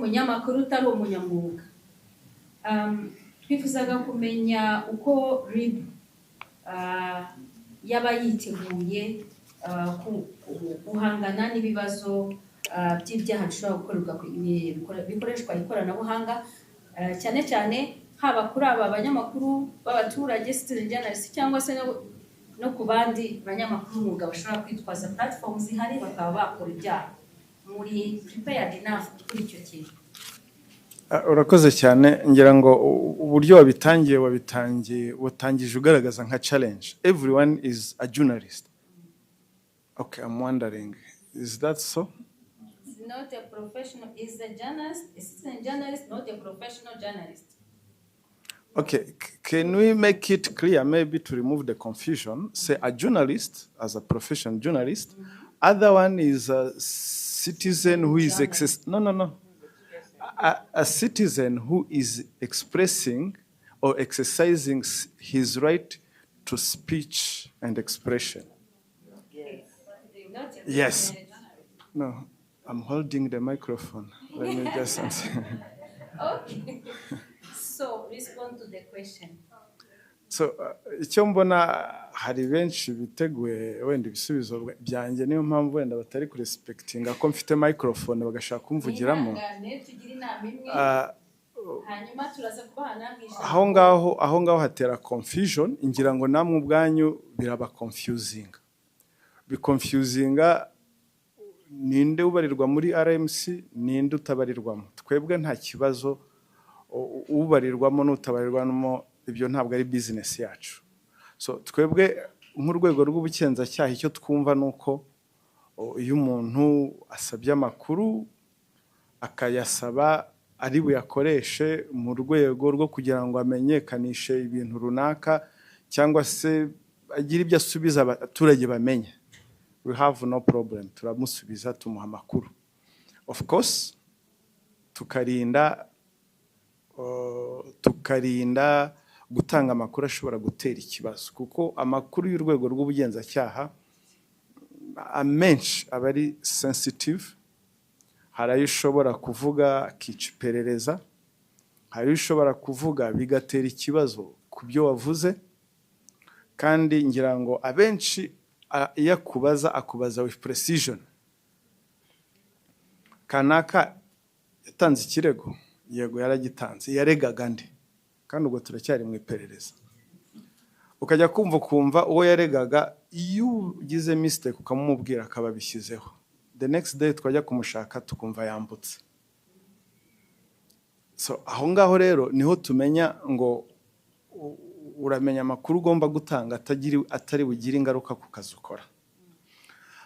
Umunyamakuru utari umunyamwuga. Twifuzaga kumenya uko RIB yaba yiteguye guhangana n'ibibazo by'ibyaha bishobora gukorerwa bikoreshwa ikoranabuhanga, cyane cyane haba kuri aba banyamakuru b'abaturage, citizen journalists, cyangwa se no ku bandi banyamakuru umwuga bashobora kwitwaza platform zihari bakaba bakora ibyaha. Muri prepared enough kuri icyo kintu? Urakoze cyane. Ngira ngo uburyo wabitangiye watangije ugaragaza nka challenge, everyone is a journalist. Okay, I'm wondering, is that so? Is not a professional, is a journalist, a citizen journalist, not a professional journalist. Okay, can we make it clear, maybe to remove the confusion? Say a journalist as a professional journalist, other one is a citizen who is access. No. A citizen who is expressing or exercising his right to speech and expression. Not a Yes. professional. No, I'm holding the microphone. Let me just answer. Okay. So respond to the question. So icyo mbona, hari benshi biteguye wenda ibisubizo byanjye, niyo mpamvu wenda batari kurespectinga ko mfite microphone, bagashaka kumvugiramo. Mwihangane, tugire inama imwe, hanyuma turaza kubaha namwe ijambo. Aho ngaho hatera confusion. Ngira ngo namwe ubwanyu biraba confusing, biconfusinga ninde ubarirwa muri RMC, ninde utabarirwamo. Twebwe nta kibazo, ubarirwamo n'utabarirwamo, ibyo ntabwo ari business yacu. So twebwe nk'urwego rw'ubugenzacyaha, icyo twumva ni uko iyo umuntu asabye amakuru, akayasaba ari buyakoreshe mu rwego rwo kugira ngo amenyekanishe ibintu runaka, cyangwa se agire ibyo asubiza abaturage bamenye, we have no problem, turamusubiza, tumuha amakuru. Of course tukarinda gutanga amakuru ashobora gutera ikibazo, kuko amakuru y'urwego rw'ubugenzacyaha amenshi aba ari sensitive. Hari ayo ushobora kuvuga akica iperereza, hari ayo ushobora kuvuga bigatera ikibazo ku byo wavuze. Kandi ngira ngo abenshi iyo akubaza, akubaza with precision: "Kanaka yatanze ikirego?" "Yego, yaragitanze." "Yaregaga nde?" Kandi ubwo turacyari mu iperereza. Ukajya kumva ukumva uwo yaregaga, iyo ugize mistake ukamumubwira akaba abishyizeho, the next day twajya kumushaka tukumva yambutse. So aho ngaho rero niho tumenya ngo uramenya amakuru ugomba gutanga atari bugire ingaruka ku kazi ukora.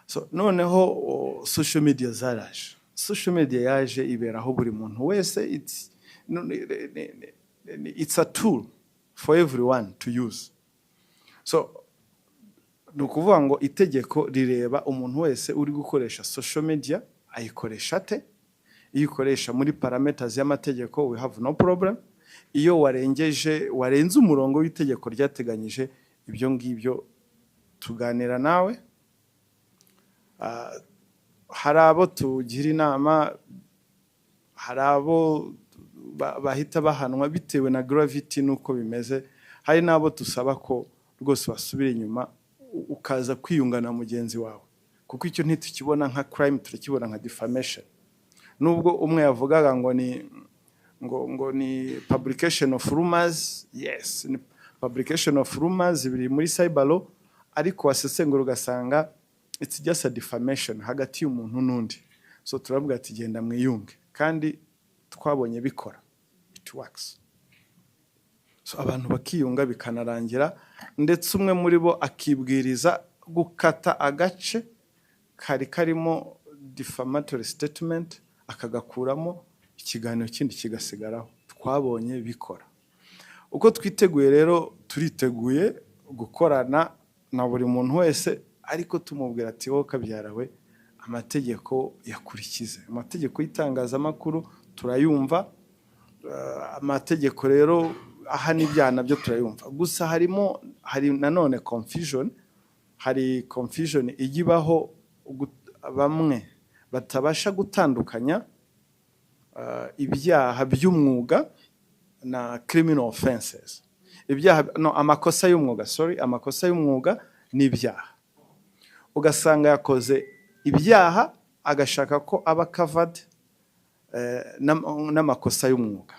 So noneho social media zaraje. Social media yaje iberaho buri muntu wese. It's, no, it's a tool for everyone to use. So ni ukuvuga ngo itegeko rireba umuntu wese uri gukoresha social media. Ayikoresha ate? Iyo ukoresha muri parameters y'amategeko, we have no problem. Iyo warengeje, warenze umurongo w'itegeko ryateganyije, ibyo ngibyo tuganira nawe. Hari abo tugira inama, hari abo bahita bahanwa bitewe na gravity n'uko bimeze, hari n'abo dusaba ko rwose wasubira inyuma, ukaza kwiyunga na mugenzi wawe, kuko icyo ntitukibona nka crime, turakibona nka defamation. Nubwo umwe yavugaga ngo ni publication of rumors, yes, ni publication of rumors, biri muri cyber law, ariko wasesengura ugasanga it's just a defamation hagati y'umuntu n'undi. So turavuga ati: "Genda mwiyunge." Kandi twabonye bikora, it works. So abantu bakiyunga bikanarangira, ndetse umwe muri bo akibwiriza gukata agace kari karimo defamatory statement, akagakuramo, ikiganiro kindi kigasigaraho. Twabonye bikora. Uko twiteguye rero, turiteguye gukorana na buri muntu wese, ariko tumubwira ati: "Wowe kabyara we, amategeko yakurikize." Amategeko y'itangazamakuru turayumva, amategeko rero ahana ibyaha nabyo turayumva. Gusa hari nanone confusion, hari confusion ijya ibaho, bamwe batabasha gutandukanya. ibyaha by'umwuga na criminal offenses, ibyaha, no, amakosa y'umwuga, sorry, amakosa y'umwuga n'ibyaha. Ugasanga yakoze ibyaha, agashaka ko aba covered n'amakosa y'umwuga.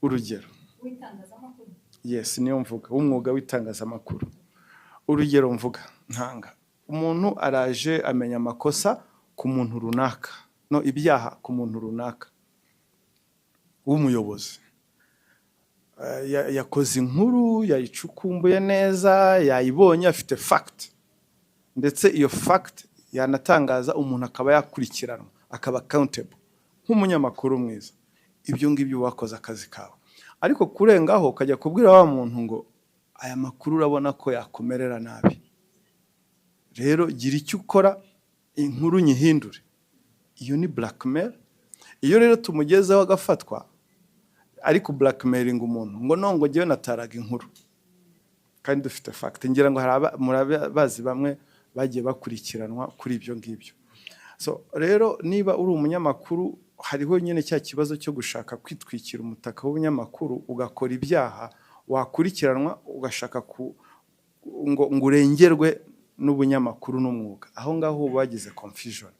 Urugero, w'itangazamakuru. Yes, niyo mvuga, w'umwuga w'itangazamakuru. Urugero mvuga ntanga, umuntu araje amenya amakosa ku muntu runaka, no ibyaha ku muntu runaka w'umuyobozi. Yakoze inkuru, yayicukumbuye neza, yayibonye, afite fact, ndetse iyo fact yanatangaza umuntu akaba yakurikiranwa, akaba accountable nk'umunyamakuru mwiza. Ibyo ngibyo wakoze akazi kawe, ariko kurengaho ukajya kubwira wa muntu ngo aya makuru urabona ko yakumerera nabi, rero gira icyo ukora inkuru nyihindure, iyo ni blackmail. Iyo rero tumugezeho agafatwa ariko blackmailing umuntu ngo no ngo njyewe nataraga inkuru kandi dufite fact, ngira ngo hari murabazi bamwe bagiye bakurikiranwa kuri ibyo ngibyo. So rero niba uri umunyamakuru, hariho nyine cya kibazo cyo gushaka kwitwikira umutaka w'ubunyamakuru, ugakora ibyaha, wakurikiranwa ugashaka ngo urengerwe n'ubunyamakuru n'umwuga. Aho ngaho uba wagize confusion.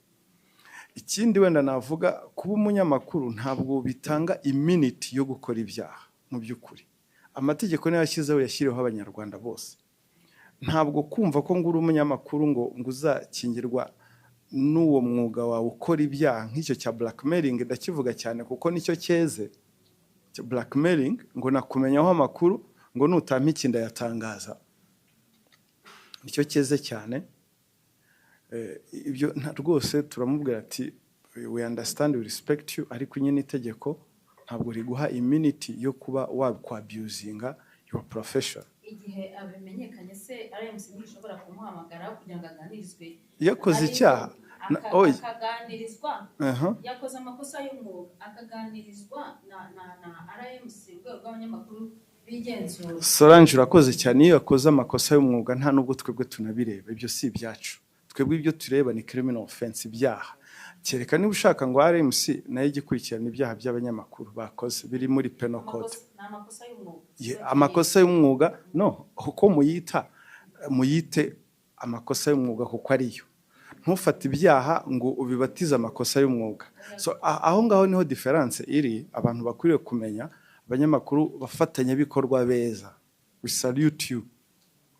Ikindi wenda navuga, kuba umunyamakuru ntabwo bitanga immunity yo gukora ibyaha. Mu by'ukuri amategeko niyo yashyizeho, yashyiriweho Abanyarwanda bose. Ntabwo kumva ko ngo uri umunyamakuru ngo uzakingirwa n'uwo mwuga wawe ukora ibyaha nk'icyo cya blackmailing. Ndakivuga cyane kuko nicyo cyeze, cya blackmailing, ngo nakumenyaho amakuru, ngo nutampa iki ndayatangaza, nicyo cyeze cyane. Ibyo rwose turamubwira ati we understand, we respect you, ariko nyine itegeko ntabwo riguha immunity yo kuba wakwabusinga your profession. Igihe abimenyekanye se, RMC ntishobora kumuhamagara kugira ngo aganirizwe? Iyo akoze Ariko icyaha oya. Akaganirizwa, yakoze amakosa y'umwuga, akaganirizwa na RMC, urwego rw'abanyamakuru bigenzura. Solange, urakoze cyane. Iyo yakoze amakosa y'umwuga, nta nubwo twebwe tunabireba, ibyo si ibyacu. Twebwe ibyo tureba ni criminal offense, ibyaha. Kereka niba ushaka ngo RMC nayo ijye ikurikirana ibyaha by'abanyamakuru bakoze biri muri penal code. Ni amakosa y'umwuga. Amakosa y'umwuga, no uko muyita, muyite amakosa y'umwuga kuko ariyo. Ntufate ibyaha ngo ubibatize amakosa y'umwuga. So aho ngaho niho différence iri. Abantu bakwiriye kumenya, abanyamakuru bafatanyabikorwa beza, we salute you,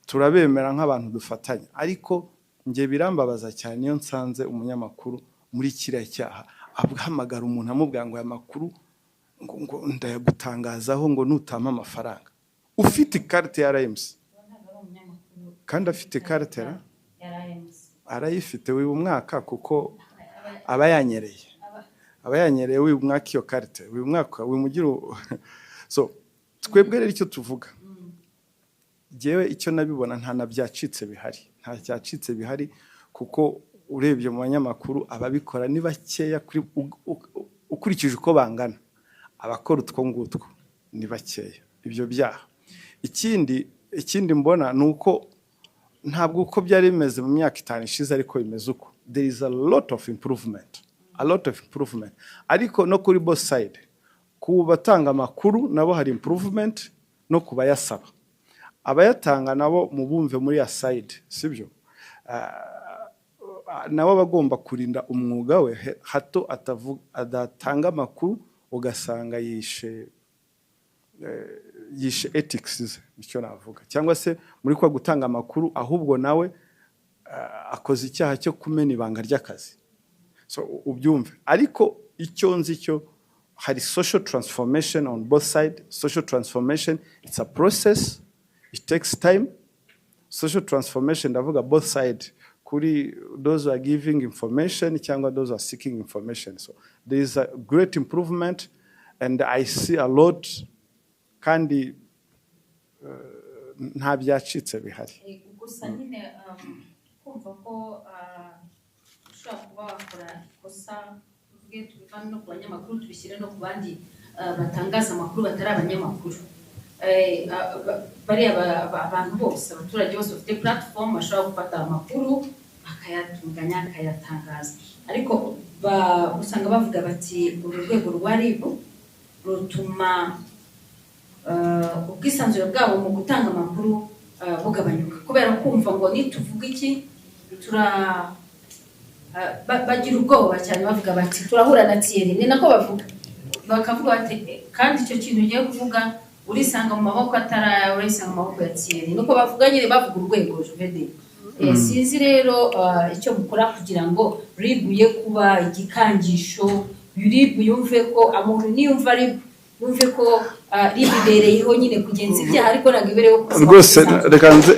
turabemera nk'abantu dufatanya, ariko njye birambabaza cyane iyo nsanze umunyamakuru muri kiriya cyaha ahamagara umuntu amubwira ngo aya makuru ngo ndayagutangazaho ngo nutampa amafaranga, ufite ikarita ya RMC. Ntabwo ari umunyamakuru. Kandi afite ikarita ra? Ya RMC. Arayifite, wiba umwaka kuko aba yanyereye, aba yanyereye, wiba umwaka iyo karite, wiba umwaka wimugira so twebwe rero icyo tuvuga, jyewe icyo nabibona, nta na byacitse bihari, nta byacitse bihari, kuko urebye mu banyamakuru ababikora ni bakeya kuri ukurikije uko bangana. Abakora utwo ngutwo ni bakeya, ibyo byaha. Ikindi mbona ni uko ntabwo uko byari bimeze mu myaka 5 ishize ariko bimeze uko. There is a lot of improvement, a lot of improvement, ariko no kuri both side, ku batanga amakuru nabo hari improvement, no ku bayasaba. Abayatanga nabo mubumve muri ya side, sibyo? Nabo bagomba kurinda umwuga we, hato adatanga amakuru ugasanga yishe ethics ze, nicyo navuga, cyangwa se muri kwa gutanga amakuru ahubwo nawe akoze icyaha cyo kumena ibanga ry'akazi. So ubyumve. Ariko icyo nzi cyo, hari social transformation on both side. Social transformation, it's a process, it takes time. Social transformation, ndavuga both side, kuri those who are giving information cyangwa those who are seeking information. So there is a great improvement and I see a lot, kandi nta byacitse bihari. Gusa nyine kumva ko ushobora kuba wakora ikosa, tuvuge tubivane no ku banyamakuru, tubishyire no ku bandi batangaza amakuru batari abanyamakuru. Bariya abantu bose, abaturage bose bafite platform bashobora gufata amakuru bakayatunganya, bakayatangaza, ariko Usanga bavuga bati uru rwego rwa RIB rutuma ubwisanzure bwabo mu gutanga amakuru bugabanyuka, kubera kumva ngo nituvuga iki tura bagira ubwoba cyane, bavuga bati turahura na Thierry. Ni nako bavuga, bakavuga bati "Eh, kandi icyo kintu ugiye kuvuga urisanga mu maboko atari ayawe, urisanga mu maboko ya Thierry." Nuko bavuga nyine, bavuga urwego juvede. Sinzi rero icyo mukora kugira ngo RIB ye kuba igikangisho, RIB yumve ko umuntu niyumva RIB yumve ko RIB ibereyeho nyine kugenza ibyaha, ariko ntabwo ibereyeho kuza Rwose kwisanzura. Reka nze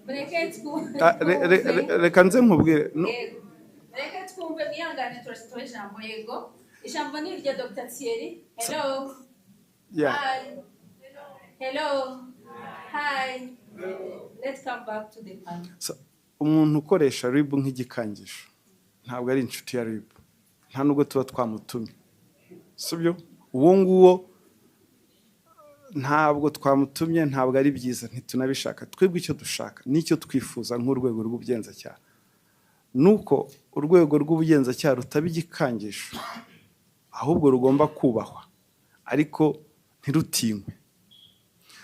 Mureke twumve. Ah, reka nze nkubwire. Yego. Mureke twumve, mwihangane, turasitoye ijambo. Yego, ijambo ni irya Dr Thierry. Hello. Yeah. Hi. Hello. Hi. Let's come back to the panel. So, umuntu ukoresha RIB nk'igikangisho ntabwo ari inshuti ya RIB, nta nubwo tuba twamutumye, sibyo? Uwo nguwo ntabwo twamutumye, ntabwo ari byiza, ntitunabishaka. Twebwe icyo dushaka n'icyo twifuza nk'urwego rw'ubugenzacyaha ni uko urwego rw'ubugenzacyaha rutaba igikangisho, ahubwo rugomba kubahwa ariko ntirutinywe.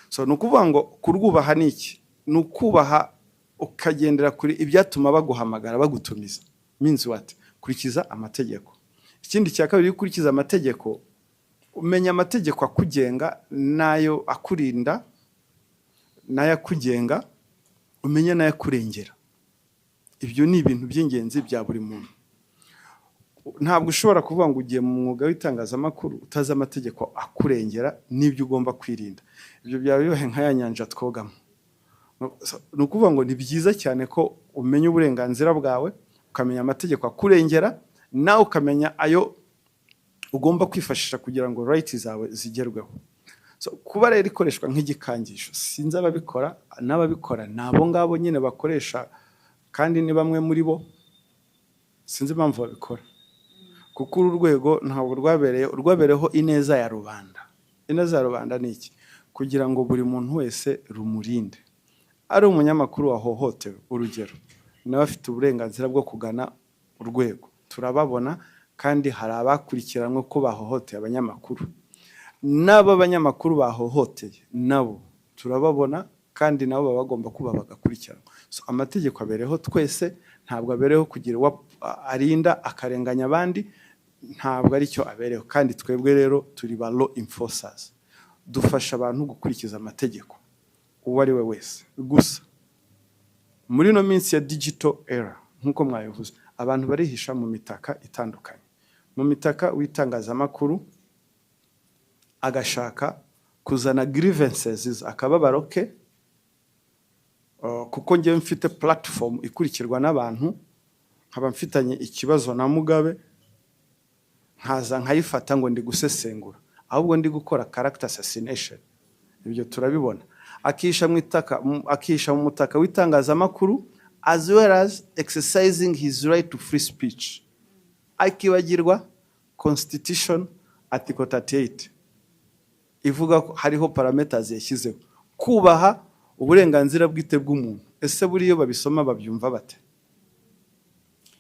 So ni ukuvuga ngo kurwubaha ni iki? Ni ukubaha ukagendera kuri ibyatuma baguhamagara, bagutumiza. Means what? Kurikiza amategeko. Ikindi cya kabiri, iyo ukurikiza amategeko, umenya amategeko akugenga n'ayo akurinda n'ayo akugenga, umenye n'ayo akurengera. Ibyo ni ibintu by'ingenzi bya buri muntu. Ntabwo ushobora kuvuga ngo ugiye mu mwuga w'itangazamakuru utazi amategeko akurengera n'ibyo ugomba kwirinda. Ibyo byaba bibaye nka ya nyanja twogamo. Ni ukuvuga ngo ni byiza cyane ko umenya uburenganzira bwawe, ukamenya amategeko akurengera, nawe ukamenya ayo ugomba kwifashisha kugira ngo right zawe zigerweho. So, kuba rero ikoreshwa nk'igikangisho, sinzi ababikora, n'ababikora ni abo ngabo nyine bakoresha, kandi ni bamwe muri bo, sinzi impamvu babikora, kuko uru rwego ntabwo rwabereye, rwabereyeho ineza ya rubanda. Ineza ya rubanda ni iki? Kugira ngo buri muntu wese rumurinde. Ari umunyamakuru wahohotewe, urugero, nawe afite uburenganzira bwo kugana urwego. Turababona, kandi hari abakurikiranwe ko bahohoteye abanyamakuru. N'abo banyamakuru bahohoteye nabo turababona, kandi nabo baba bagomba kuba bagakurikiranwa. So, amategeko abereyeho twese, ntabwo abereyeho kugira uwo arinda akarenganya abandi, ntabwo aricyo abereyeho. Kandi twebwe rero turi ba law enforcers, dufasha abantu gukurikiza amategeko uwo ari we wese. Gusa muri ino minsi ya digital era, nk'uko mwabivuze, abantu barihisha mu mitaka itandukanye, mu mitaka w'itangazamakuru, agashaka kuzana grievances, akababaro ke, kuko njyewe mfite platform ikurikirwa n'abantu, nkaba mfitanye ikibazo na Mugabe, nkaza nkayifata ngo ndi gusesengura, ahubwo ndi gukora character assassination. Ibyo turabibona. Akisha mu itaka, akisha mu mutaka w'itangazamakuru as well as exercising his right to free speech, akibagirwa Constitution Article 38 ivuga ko hariho parameters yashyizeho kubaha uburenganzira bwite bw'umuntu. Ese buriya babisoma babyumva bate?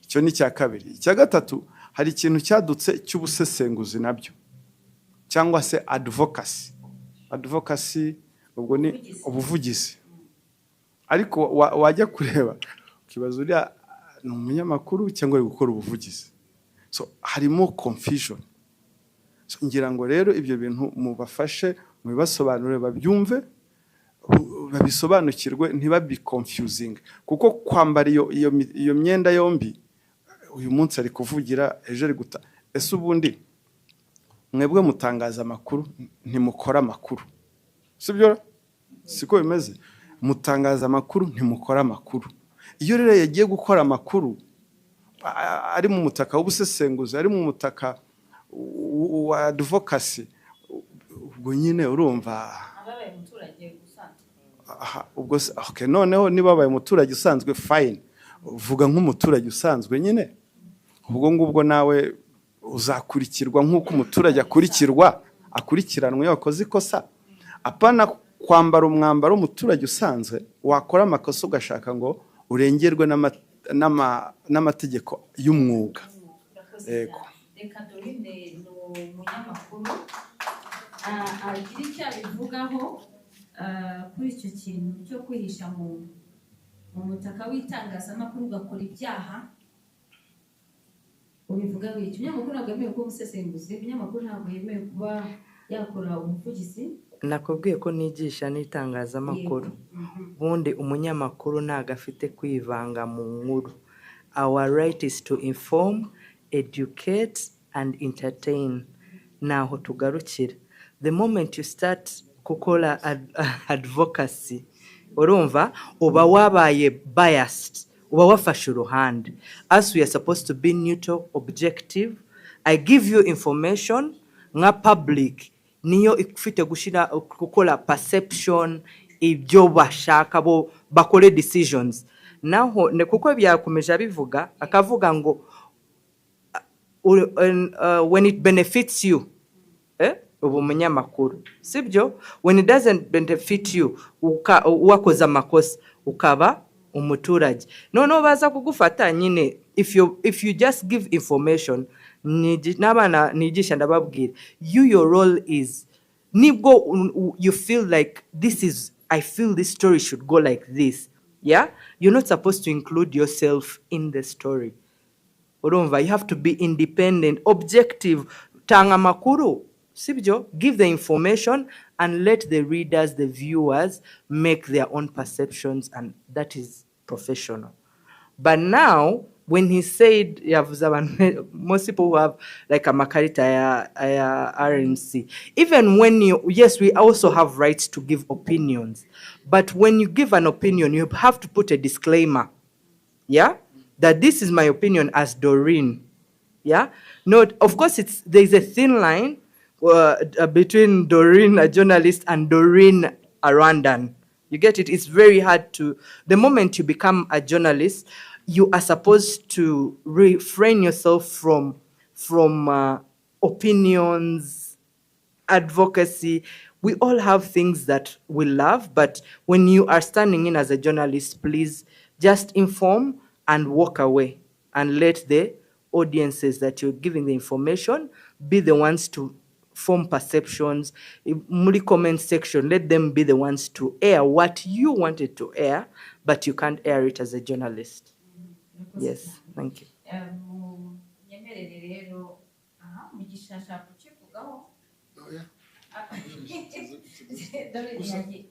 Icyo ni icya kabiri. Icya gatatu, hari ikintu cyadutse cy'ubusesenguzi nabyo, cyangwa se advocacy. Advocacy ubwo ni Ubuvugizi. Ubuvugizi. Ariko wajya kureba ukibaza, uriya ni umunyamakuru cyangwa ari gukora ubuvugizi? So harimo confusion. So, ngira ngo rero ibyo bintu mubafashe mubibasobanurire, babyumve, babisobanukirwe, ntibabiconfusing, kuko kwambara iyo myenda yombi, uyu munsi ari kuvugira, ejo ari guta. Ese ubundi mwebwe mutangaza amakuru, ntimukora amakuru, sibyo? Siko bimeze? Mutangaza amakuru, ntimukora amakuru. Iyo rero yagiye gukora amakuru ari mu mutaka w'ubusesenguzi, ari mu mutaka wa advocacy, ubwo nyine urumva ababaye umuturage usanzwe. Aha, ubwo se okay, noneho niba wabaye umuturage usanzwe, fine, vuga nk'umuturage usanzwe nyine. Ubwo ngubwo nawe uzakurikirwa nk'uko umuturage akurikiranwa iyo wakoze ikosa, apana. Kwambara umwambaro w'umuturage usanzwe, wakora amakosa ugashaka ngo urengerwe n'amategeko y'umwuga. Urakoze Yego. cyane. Reka Dorine, ni umunyamakuru, agira icyo abivugaho kuri icyo kintu cyo kwihisha mu mutaka w'itangazamakuru ugakora ibyaha. Ubivugaho iki? Umunyamakuru ntabwo yemewe kuba umusesenguzi, umunyamakuru ntabwo yemewe kuba yakora ubuvugizi. Nakubwiye ko nigisha n'itangazamakuru. Ubundi umunyamakuru ntabwo afite kwivanga mu nkuru. Our right is to inform, educate and entertain, naho tugarukira. The moment you start gukora advocacy, urumva uba wabaye biased, uba wafashe uruhande. As we are supposed to be neutral, objective. I give you information, nka public niyo ifite gushyira, gukora perception, ibyo bashaka bo bakore decisions. Naho ne kuko byakomeje abivuga, akavuga ngo when it benefits you, uba umunyamakuru, sibyo? When it doesn't benefit you, wakoze amakosa, ukaba umuturage. Noneho baza kugufata nyine. If you just give information, n'abana nigisha ndababwira, your role is, nibwo you feel like this is, I feel this story should go like this, yeah, you're not supposed to include yourself in the story. Urumva, you have to be independent, objective. Tanga amakuru, sibyo? Give the information and let the readers, the viewers, make their own perceptions, and that is professional. But now when he said, yavuze abantu, most people who have like amakarita ya RMC, even when you, yes, we also have rights to give opinions, but when you give an opinion, you have to put a disclaimer, yeah, that this is my opinion as Doreen. Yeah, not, of course, it's there's a thin line between Doreen, a journalist, and Doreen, a Rwandan. You get it? It's very hard to, the moment you become a journalist, you are supposed to refrain yourself from opinions, advocacy. We all have things that we love, but when you are standing in as a journalist, please just inform and walk away and let the audiences that you're giving the information be the ones to form perceptions. Muri comment section, let them be the ones to air what you wanted to air, but you can't air it as a journalist. Yes, thank you. Munyemerere rero, aha Mugisha ashaka kukivugaho. Dore yagiye.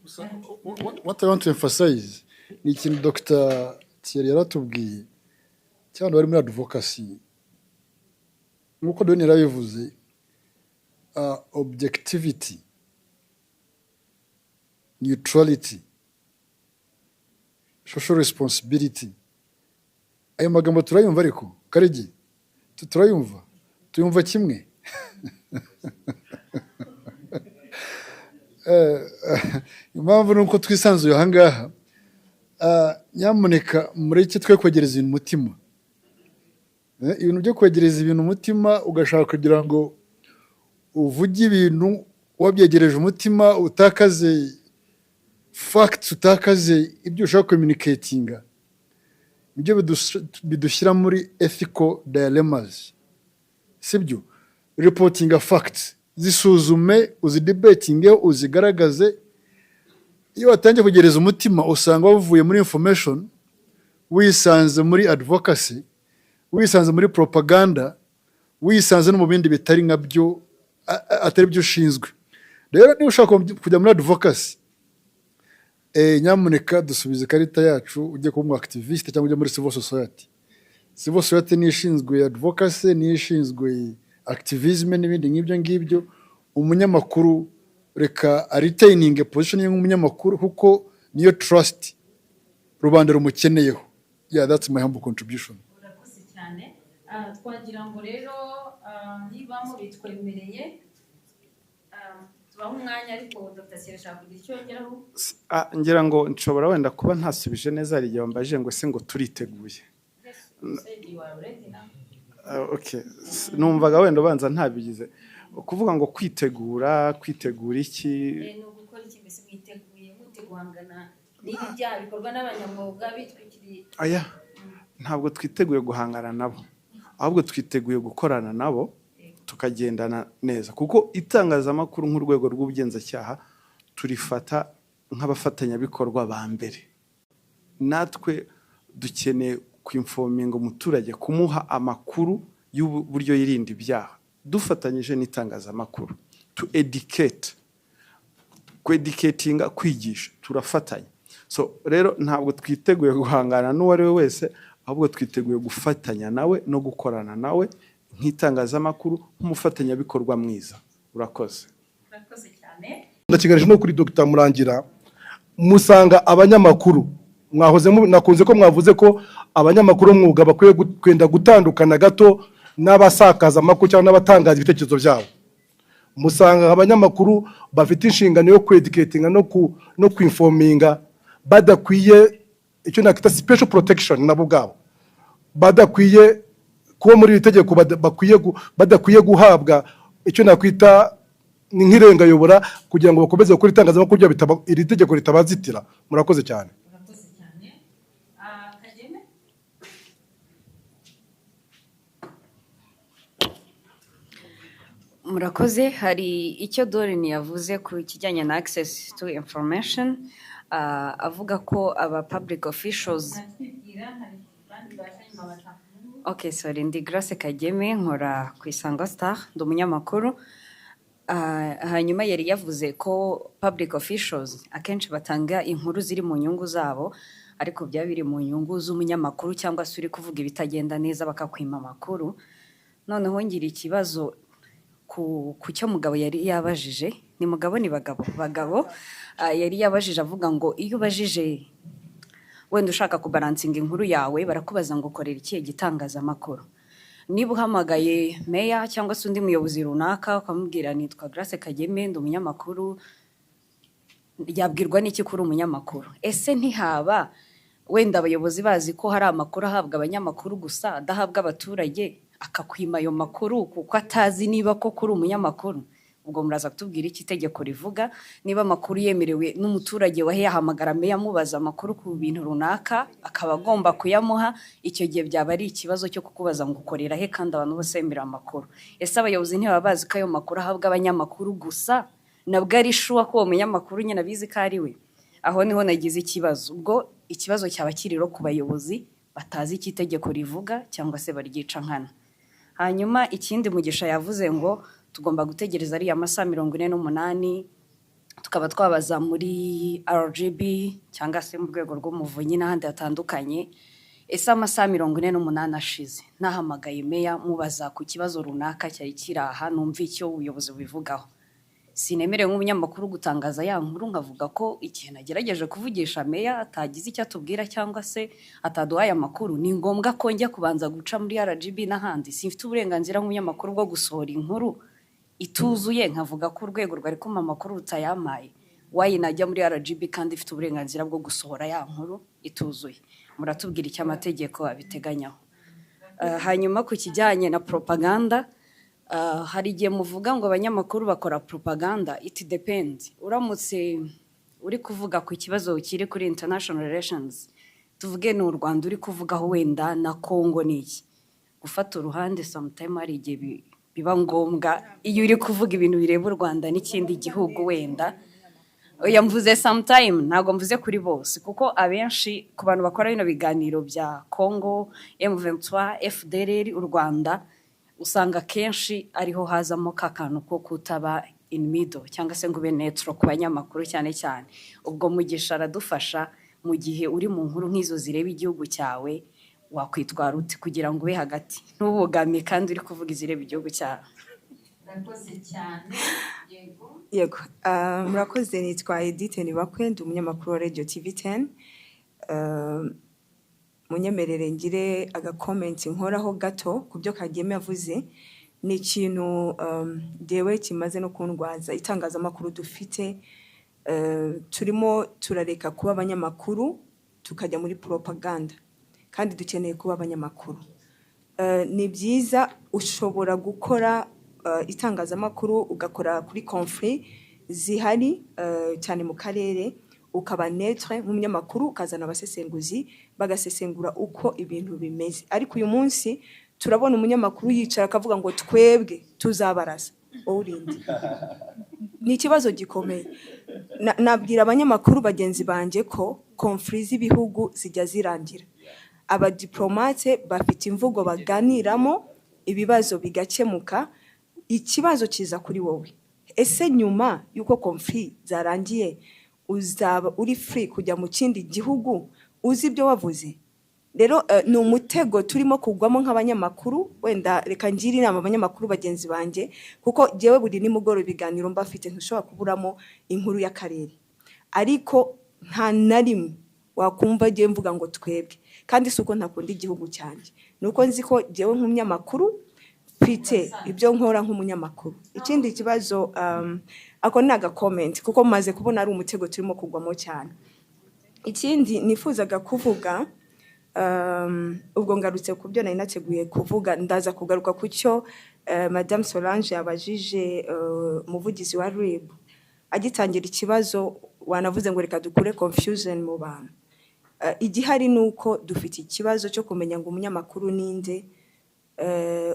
What I want to emphasize ni ikintu Dr. Thierry yaratubwiye cyangwa bari muri advocacy, nk'uko Doni yarabivuze, objectivity, neutrality, social responsibility, ayo magambo turayumva, ariko Karegi, turayumva, tuyumva kimwe. Impamvu ni uko twisanzuye aha ngaha. Nyamuneka mureke twe kwegereza ibintu umutima. Ibintu byo kwegereza ibintu umutima, ugashaka kugira ngo uvuge ibintu wabyegereje umutima, utakaze facts, utakaze ibyo ushaka communicatinga, nibyo bidushyira muri ethical dilemmas, sibyo? Reportinga facts, zisuzume, uzidebatingeho, uzigaragaze. Iyo watangiye kugereza umutima, usanga wavuye muri information, wisanze muri advocacy, wisanze muri propaganda, wisanze no mu bindi bitari nka byo, atari byo ushinzwe. Rero niba ushaka kujya muri advocacy, nyamuneka dusubize ikarita yacu, ujye kuba umu activiste cyangwa ujye muri civil society. Civil society niyo ishinzwe advocacy, niyo ishinzwe activism n'ibindi nk'ibyo ngibyo. Umunyamakuru reka aretaininge position ye nk'umunyamakuru, kuko niyo trust rubanda rumukeneyeho. Yeah, that's my humble contribution. Urakoze cyane. Twagira ngo rero, niba mubitwemereye, tubahe umwanya, ariko Dr. Sire ashaka kugira icyo yongeraho. Ngira ngo nshobora wenda kuba ntasubije neza. Hari igihe wambajije ngo ese ngo turiteguye? Yes, you said you are ready now. Okay. Numvaga wenda ubanza ntabigize, kuvuga ngo kwitegura, kwitegura iki? Ni ugukora iki mbese mwiteguye? Guhangana n'ibi byaha bikorwa n'abanyamwuga bitwikiriye. Aya, ntabwo twiteguye guhangana nabo, ahubwo twiteguye gukorana nabo, tukagendana neza, kuko itangazamakuru nk'urwego rw'ubugenzacyaha turifata nk'abafatanyabikorwa ba mbere. Natwe dukeneye kwinforminga umuturage, kumuha amakuru y'uburyo yirinda ibyaha, dufatanyije n'itangazamakuru to educate, kweducatinga, kwigisha, turafatanya. So rero ntabwo twiteguye guhangana n'uwo ari we wese, ahubwo twiteguye gufatanya nawe no gukorana nawe nk'itangazamakuru, nk'umufatanyabikorwa mwiza. Urakoze. Urakoze cyane. Ndakigarije no kuri Dr Murangira. Musanga abanyamakuru mwahoze nakunze ko mwavuze ko abanyamakuru b'umwuga bakwiye kwenda gutandukana gato n'abasakaza amakuru cyangwa n'abatangaza ibitekerezo byabo. Musanga abanyamakuru bafite inshingano yo kweducatinga no kwinforminga badakwiye icyo nakwita special protection, nabo ubwabo badakwiye kuba muri iri tegeko, badakwiye guhabwa icyo nakwita ni nk'irengayobora kugira ngo bakomeze gukora itangazamakuru ryabo, iri tegeko ritabazitira? Murakoze cyane. Urakoze cyane. Kageme. Murakoze. Hari icyo Doreen yavuze ku kijyanye na access to information, avuga ko aba public officials Natwibwira, hari abandi baje nyuma batakumenye. Okay, sorry, ndi Grace Kageme, nkora ku Isango Star, ndi umunyamakuru. Hanyuma yari yavuze ko public officials akenshi batanga inkuru ziri mu nyungu zabo, ariko byaba biri mu nyungu z'umunyamakuru cyangwa se uri kuvuga ibitagenda neza bakakwima amakuru. Noneho ngira ikibazo ku cyo Mugabo yari yabajije, ni Mugabo, ni Bagabo, Bagabo, yari yabajije avuga ngo iyo ubajije wenda ushaka kubalancinga inkuru yawe, barakubaza ngo ukorera ikihe gitangazamakuru. Niba uhamagaye meya cyangwa se undi muyobozi runaka ukamubwira "Nitwa Grace Kageme, ndi umunyamakuru", yabwirwa n'iki kuri umunyamakuru? Ese ntihaba wenda abayobozi bazi ko hari amakuru ahabwa abanyamakuru gusa, adahabwa abaturage, akakwima ayo makuru kuko atazi niba koko uri umunyamakuru? Ubwo muraza kutubwira icyo itegeko rivuga, niba amakuru yemerewe n'umuturage wahe yahamagara meya amubaza amakuru ku bintu runaka, akaba agomba kuyamuha. Icyo gihe byaba ari ikibazo cyo kukubaza ngo ukorera he kandi abantu bose bemerewe amakuru? Ese abayobozi ntibaba bazi ko ayo makuru ahabwa abanyamakuru gusa, nabwo ari sure ko uwo munyamakuru nyine abizi ko ari we? Aho niho nagize ikibazo. Ubwo ikibazo cyaba kiri rero ku bayobozi batazi icyo itegeko rivuga cyangwa se baryica nkana. Hanyuma ikindi, Mugisha yavuze ngo tugomba gutegereza ariya masaha 48, tukaba twabaza muri RGB cyangwa se mu rwego rw'umuvunyi n'ahandi hatandukanye. Ese amasaha 48 ashize nahamagaye meya mubaza ku kibazo runaka cyari kiri aha, numva icyo ubuyobozi bubivugaho, sinemerewe nk'umunyamakuru gutangaza ya nkuru nkavuga ko igihe nagerageje kuvugisha meya atagize icyo atubwira cyangwa se ataduhaye amakuru? Ni ngombwa ko njya kubanza guca muri RGB n'ahandi? Simfite uburenganzira nk'umunyamakuru bwo gusohora inkuru ituzuye nkavuga ko urwego rwari kumpa amakuru rutayampaye? Why najya muri RGB kandi ifite uburenganzira bwo gusohora ya nkuru ituzuye? Muratubwira icyo amategeko abiteganyaho. Hanyuma ku kijyanye na propaganda, hari igihe muvuga ngo abanyamakuru bakora propaganda. It depends. Uramutse uri kuvuga ku kibazo kiri kuri international relations, tuvuge ni u Rwanda uri kuvugaho wenda na Congo, ni iki gufata uruhande, sometime hari igihe biba ngombwa iyo uri kuvuga ibintu bireba u Rwanda n'ikindi gihugu wenda. Oya, mvuze sometime, ntabwo mvuze kuri bose, kuko abenshi ku bantu bakora bino biganiro bya Congo, M23, FDLR, u Rwanda, usanga akenshi ariho hazamo ka kantu ko kutaba in middle cyangwa se ngo ube neutral ku banyamakuru cyane cyane. Ubwo Mugisha aradufasha, mu gihe uri mu nkuru nk'izo zireba igihugu cyawe, wakwitwara ute kugira ngo ube hagati, ntubogame kandi uri kuvuga izireba igihugu cyawe? Urakoze cyane, yego. Yego, murakoze. Nitwa Edith Nibakwe, ndi umunyamakuru wa Radio TV 10. Munyemerere ngire agacomment nkoraho gato ku byo Kageme yavuze. Ni ikintu njyewe kimaze no kundwaza. Itangazamakuru dufite, turimo turareka kuba abanyamakuru tukajya muri propaganda, kandi dukeneye kuba abanyamakuru. Ni byiza, ushobora gukora itangazamakuru ugakora kuri conflit zihari cyane mu karere. Ukaba neutre nk'umunyamakuru, ukazana abasesenguzi bagasesengura uko ibintu bimeze. Ariko uyu munsi turabona umunyamakuru yicara akavuga ngo twebwe tuzabarasa, wowe urinde. Ni ikibazo gikomeye. Nabwira abanyamakuru bagenzi banjye ko conflits z'ibihugu zijya zirangira, abadiplomate bafite imvugo baganiramo, ibibazo bigakemuka. Ikibazo kiza kuri wowe: ese nyuma y'uko conflit zarangiye, uzaba uri free kujya mu kindi gihugu uzi ibyo wavuze? Rero ni umutego turimo kugwamo nk'abanyamakuru. Wenda reka ngire inama abanyamakuru bagenzi banjye, kuko jyewe buri nimugoroba ibiganiro mba mfite ntushobora kuburamo inkuru y'akarere, ariko nta na rimwe wakumva jyewe mvuga ngo twebwe. Kandi si uko ntakunda igihugu cyanjye, ni uko nzi ko jyewe nk'umunyamakuru mfite ibyo nkora nk'umunyamakuru. Ikindi kibazo, ako ni agacomment, kuko maze kubona ari umutego turimo kugwamo cyane. Ikindi nifuzaga kuvuga, ubwo ngarutse ku byo nari nateguye kuvuga, ndaza kugaruka ku cyo Madame Solange yabajije umuvugizi wa RIB agitangira ikibazo. Wanavuze ngo reka dukure confusion mu bantu. Igihari ni uko dufite ikibazo cyo kumenya ngo umunyamakuru ninde,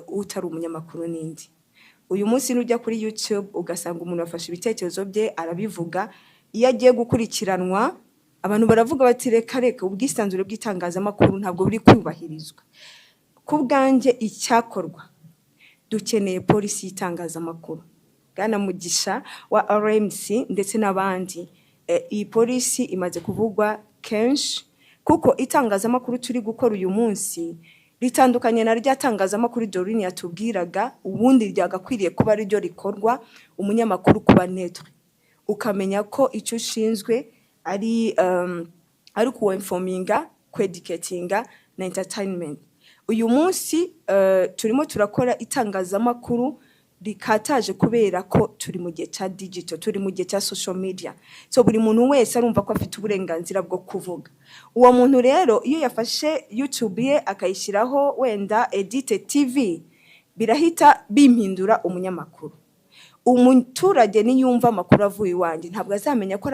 utari umunyamakuru ninde. Uyu munsi nujya kuri YouTube ugasanga umuntu afashe ibitekerezo bye arabivuga, iyo agiye gukurikiranwa abantu baravuga bati reka reka, ubwisanzure bw'itangazamakuru ntabwo buri kubahirizwa. Ku bwanjye icyakorwa, dukeneye polisi y'itangazamakuru. Bwana Mugisha wa RMC ndetse n'abandi, iyi polisi imaze kuvugwa kenshi, kuko itangazamakuru turi gukora uyu munsi ritandukanye na rya tangazamakuru Dorine yatubwiraga. Ubundi ryagakwiriye kuba ariryo rikorwa, umunyamakuru kuba neutre, ukamenya ko icyo ushinzwe ari kuinforminga, kweducatinga na entertainment. Uyu munsi turimo turakora itangazamakuru rikataje kubera ko turi mu gihe cya digital, turi mu gihe cya social media. So buri muntu wese arumva ko afite uburenganzira bwo kuvuga. Uwo muntu rero iyo yafashe YouTube ye akayishyiraho wenda Edite TV, birahita bimpindura umunyamakuru. Umuturage niyumva amakuru avuye iwanjye, ntabwo azamenya ko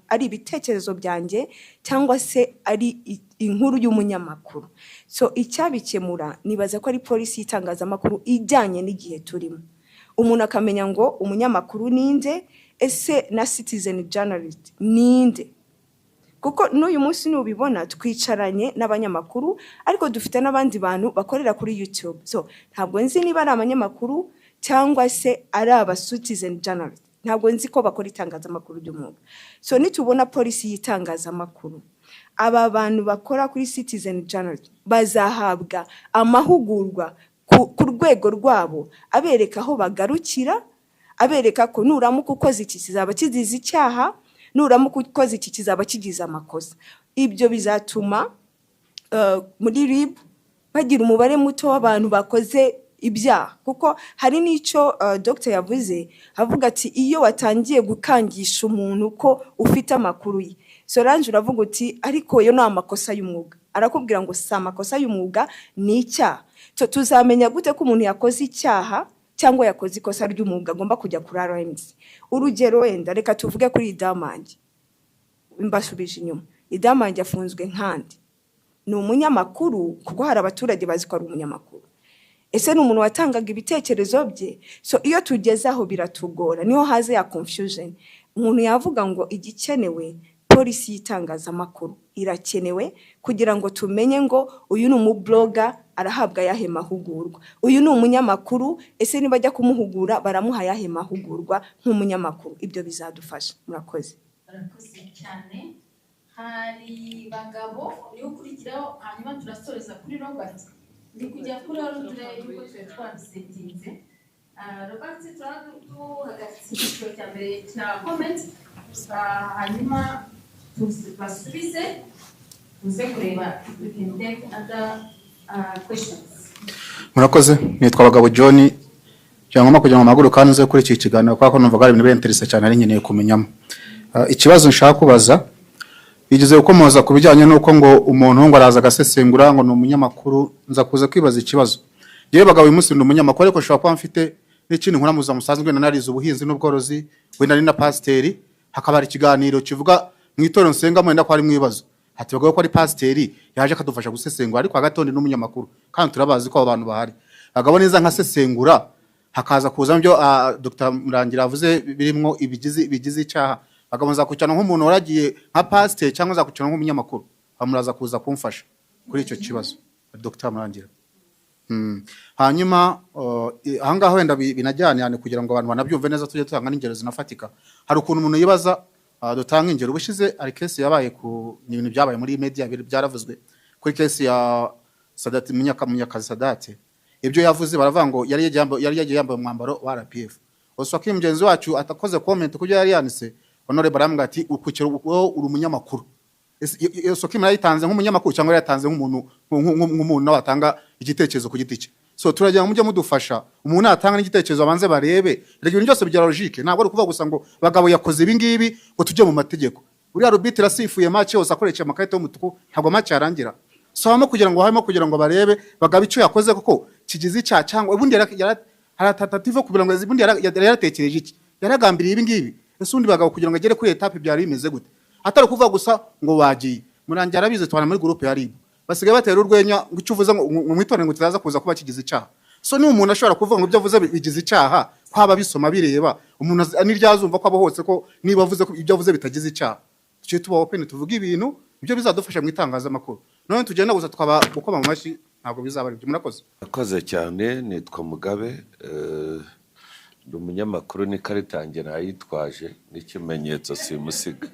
ari ibitekerezo byanjye cyangwa se ari inkuru y'umunyamakuru. So icyabikemura, nibaza ko ari polisi y'itangazamakuru ijyanye n'igihe turimo, umuntu akamenya ngo umunyamakuru ninde, ese na citizen journalist ninde? Kuko n'uyu munsi nubibona twicaranye n'abanyamakuru, ariko dufite n'abandi bantu bakorera kuri YouTube. So ntabwo nzi niba ari abanyamakuru cyangwa se ari aba citizen journalist, ntabwo nzi ko bakora itangazamakuru ry'umwuga. So nitubona polisi y'itangazamakuru, aba bantu bakora kuri citizen journalist bazahabwa amahugurwa ku rwego rwabo, abereka aho bagarukira, abereka ko nuramuka ukoze iki kizaba kigize icyaha, nuramuka ukoze iki kizaba kigize amakosa. Ibyo bizatuma muri RIB bagira umubare muto w'abantu bakoze ibyaha, kuko hari n'icyo Dr yavuze, avuga ati iyo watangiye gukangisha umuntu ko ufite amakuru ye. Solange, uravuga uti ariko yo ni amakosa y'umwuga. Arakubwira ngo si amakosa y'umwuga, ni icyaha. So, tuzamenya gute ko umuntu yakoze icyaha cyangwa yakoze ikosa ry'umwuga agomba kujya kuri RMC? Urugero, wenda reka tuvuge kuri Idamange. Mbasubije inyuma, Idamange afunzwe nkandi ni umunyamakuru, kuko hari abaturage bazi ko ari umunyamakuru. Ese ni umuntu watangaga ibitekerezo bye? So iyo tugeze aho biratugora, niho haza ya confusion. Umuntu yavuga ngo igikenewe, polisi y'itangazamakuru irakenewe kugira ngo tumenye ngo uyu ni umublogger, arahabwa ayahe mahugurwa? Uyu ni umunyamakuru, ese niba ajya kumuhugura baramuha ayahe mahugurwa nk'umunyamakuru? Ibyo bizadufasha. Murakoze. Barakoze cyane. Hari Bagabo niwe ukurikiraho, hanyuma turasoreza kuri Robert. Ndi kujya kuri ordre y'uko twari twabisettinze. Robert, turaba duhagaritse icyiciro cya mbere cya comment, hanyuma basubize, tuze kureba if we can take other questions. Murakoze. Nitwa Bagabo John. Cyangwa kugira ngo mpaguruke kandi nze kuri iki kiganiro kubera ko numvaga ari ibintu birinteressé cyane, ari nkeneye kumenyamo. Ikibazo nshaka kubaza, bigeze gukomoza ku bijyanye n'uko ngo umuntu ngo araza agasesengura ngo ni umunyamakuru. Nza kuza kwibaza ikibazo. Yewe Bagabo, uyu munsi ndi umunyamakuru, ariko nshobora kuba mfite n'ikindi nkora mu buzima busanzwe, wenda narize ubuhinzi n'ubworozi, wenda ari na pasiteri, hakaba hari ikiganiro kivuga Mu itorero nsengamo wenda ko harimo ibibazo, ati bagabo ko ari pasiteri yaje akadufasha gusesengura, ariko hagati ndi n'umunyamakuru kandi turabazi ko abo bantu bahari. Bagabo neza nkasesengura, hakaza kuzamo ibyo Dr. Murangira avuze birimo ibigize icyaha. Bagabo, nzakurikirana nk'umuntu waragiye nka pasiteri cyangwa nzakurikirana nk'umunyamakuru? Muraza kuza kumfasha kuri icyo kibazo, Dr. Murangira. Hanyuma ahangaha wenda binajyana cyane kugira ngo abantu banabyumve neza, tujye dutanga n'ingero zinafatika. Hari ukuntu umuntu yibaza, dutanga ingero. Ubushize hari case yabaye ku ni ibintu byabaye muri media, byaravuzwe kuri case ya Sadate Munyakazi Sadate. Ibyo yavuze, baravuga ngo yari yagiye yambaye umwambaro wa RPF. Oswaki mugenzi wacu atakoze comment kubyo yari yanditse, honorable aramubwira ati: "Ukukira wowe uri umunyamakuru." Ese iyo Oswaki yayitanze nk'umunyamakuru cyangwa yatanze nk'umuntu nawe atanga igitekerezo ku giti cye? So turagira ngo mujye mudufasha, umuntu natanga n'igitekerezo abanze barebe. Reka, ibintu byose bigira logique. Ntabwo ari ukuvuga gusa ngo Bagabo yakoze ibi ngibi ngo tujye mu mategeko. Uriya arbitre asifuye match yose akoresheje amakarita y'umutuku, ntabwo match yarangira. So habamo kugira ngo harimo kugira ngo barebe Bagabo icyo yakoze koko kigize icyaha, cyangwa ubundi hari tentative kugira ngo ubundi yaratekereje iki, yaragambiriye ibi ngibi. Ese ubundi Bagabo kugira ngo agere kuri étape byari bimeze gute? Atari ukuvuga gusa ngo wagiye. Murangira arabizi, tubana muri groupe ya RIB, basigaye batera urwenya ngo icyo uvuze ngo mwitondere ngo kitaza kuza kuba kigize icyaha. So niba umuntu ashobora kuvuga ngo ibyo avuze bigize icyaha, kwaba bisoma bireba umuntu n'iryazumva ko abo hose ko niba avuze ko ibyo avuze bitagize icyaha. Tujye tuba open, tuvuge ibintu ibyo bizadufasha mu itangazamakuru. None tugenda gusa twaba gukoma mu mashyi, ntabwo bizaba ari byo. Murakoze. Murakoze cyane. Nitwa Mugabe, ndi umunyamakuru, n'ikarita yanjye nayitwaje n'ikimenyetso simusiga.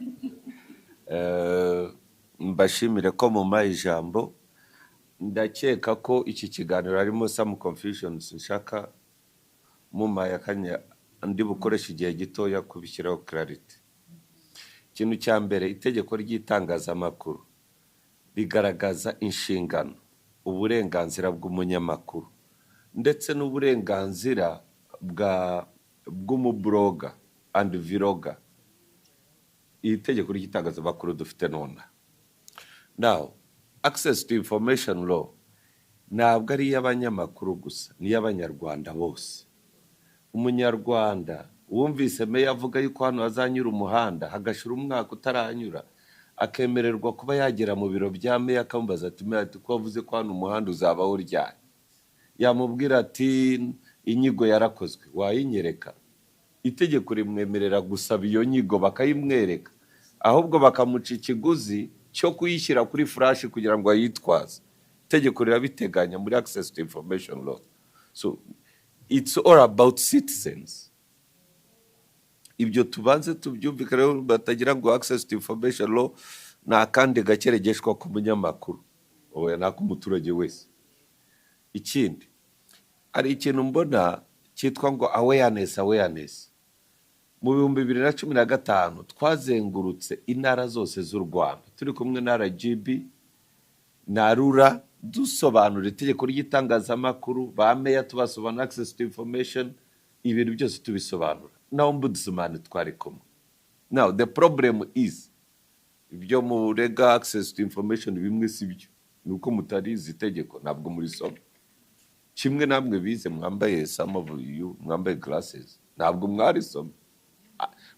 Mbashimire ko mumpaye ijambo. Ndakeka ko iki kiganiro harimo some confusions. Nshaka mumpaye akanya ndi bukoreshe igihe gitoya kubishyiraho clarity. Ikintu cya mbere, itegeko ry'itangazamakuru rigaragaza inshingano, uburenganzira bw'umunyamakuru ndetse n'uburenganzira bw'umublogger and vlogger. Iri tegeko ry'itangazamakuru dufite nonaha, now access to information law, ntabwo ari iy'abanyamakuru gusa, ni iy'Abanyarwanda bose. Umunyarwanda wumvise meya avuga yuko hano hazanyura umuhanda, hagashira umwaka utaranyura, akemererwa kuba yagera mu biro bya meya akamubaza ati: "Meya," ati, "ko wavuze ko hano umuhanda uzabaho ryari?" Yamubwira ati: "Inyigo yarakozwe, wayinyereka?" Itegeko rimwemerera gusaba iyo nyigo bakayimwereka, ahubwo bakamuca ikiguzi cyo kuyishyira kuri flash kugira ngo ayitwaze. Itegeko rirabiteganya muri access to information law. So it's all about citizens. Ibyo tubanze tubyumvikane, batagira ngo access to information law ni akandi gakeregeshwa ku munyamakuru. Oya, ni ak'umuturage wese. Ikindi, hari ikintu mbona cyitwa ngo awareness. Awareness, mu 2015 twazengurutse intara zose z'u Rwanda turi kumwe na RGB na RURA, dusobanura itegeko ry'itangazamakuru, ba meya tubasobanura access to information, ibintu byose tubisobanura, na ombudsman twari kumwe. Now the problem is, ibyo murega access to information bimwe si byo, ni uko mutarizi itegeko, ntabwo murisoma kimwe namwe bize, mwambaye, some of you mwambaye glasses, ntabwo mwarisoma.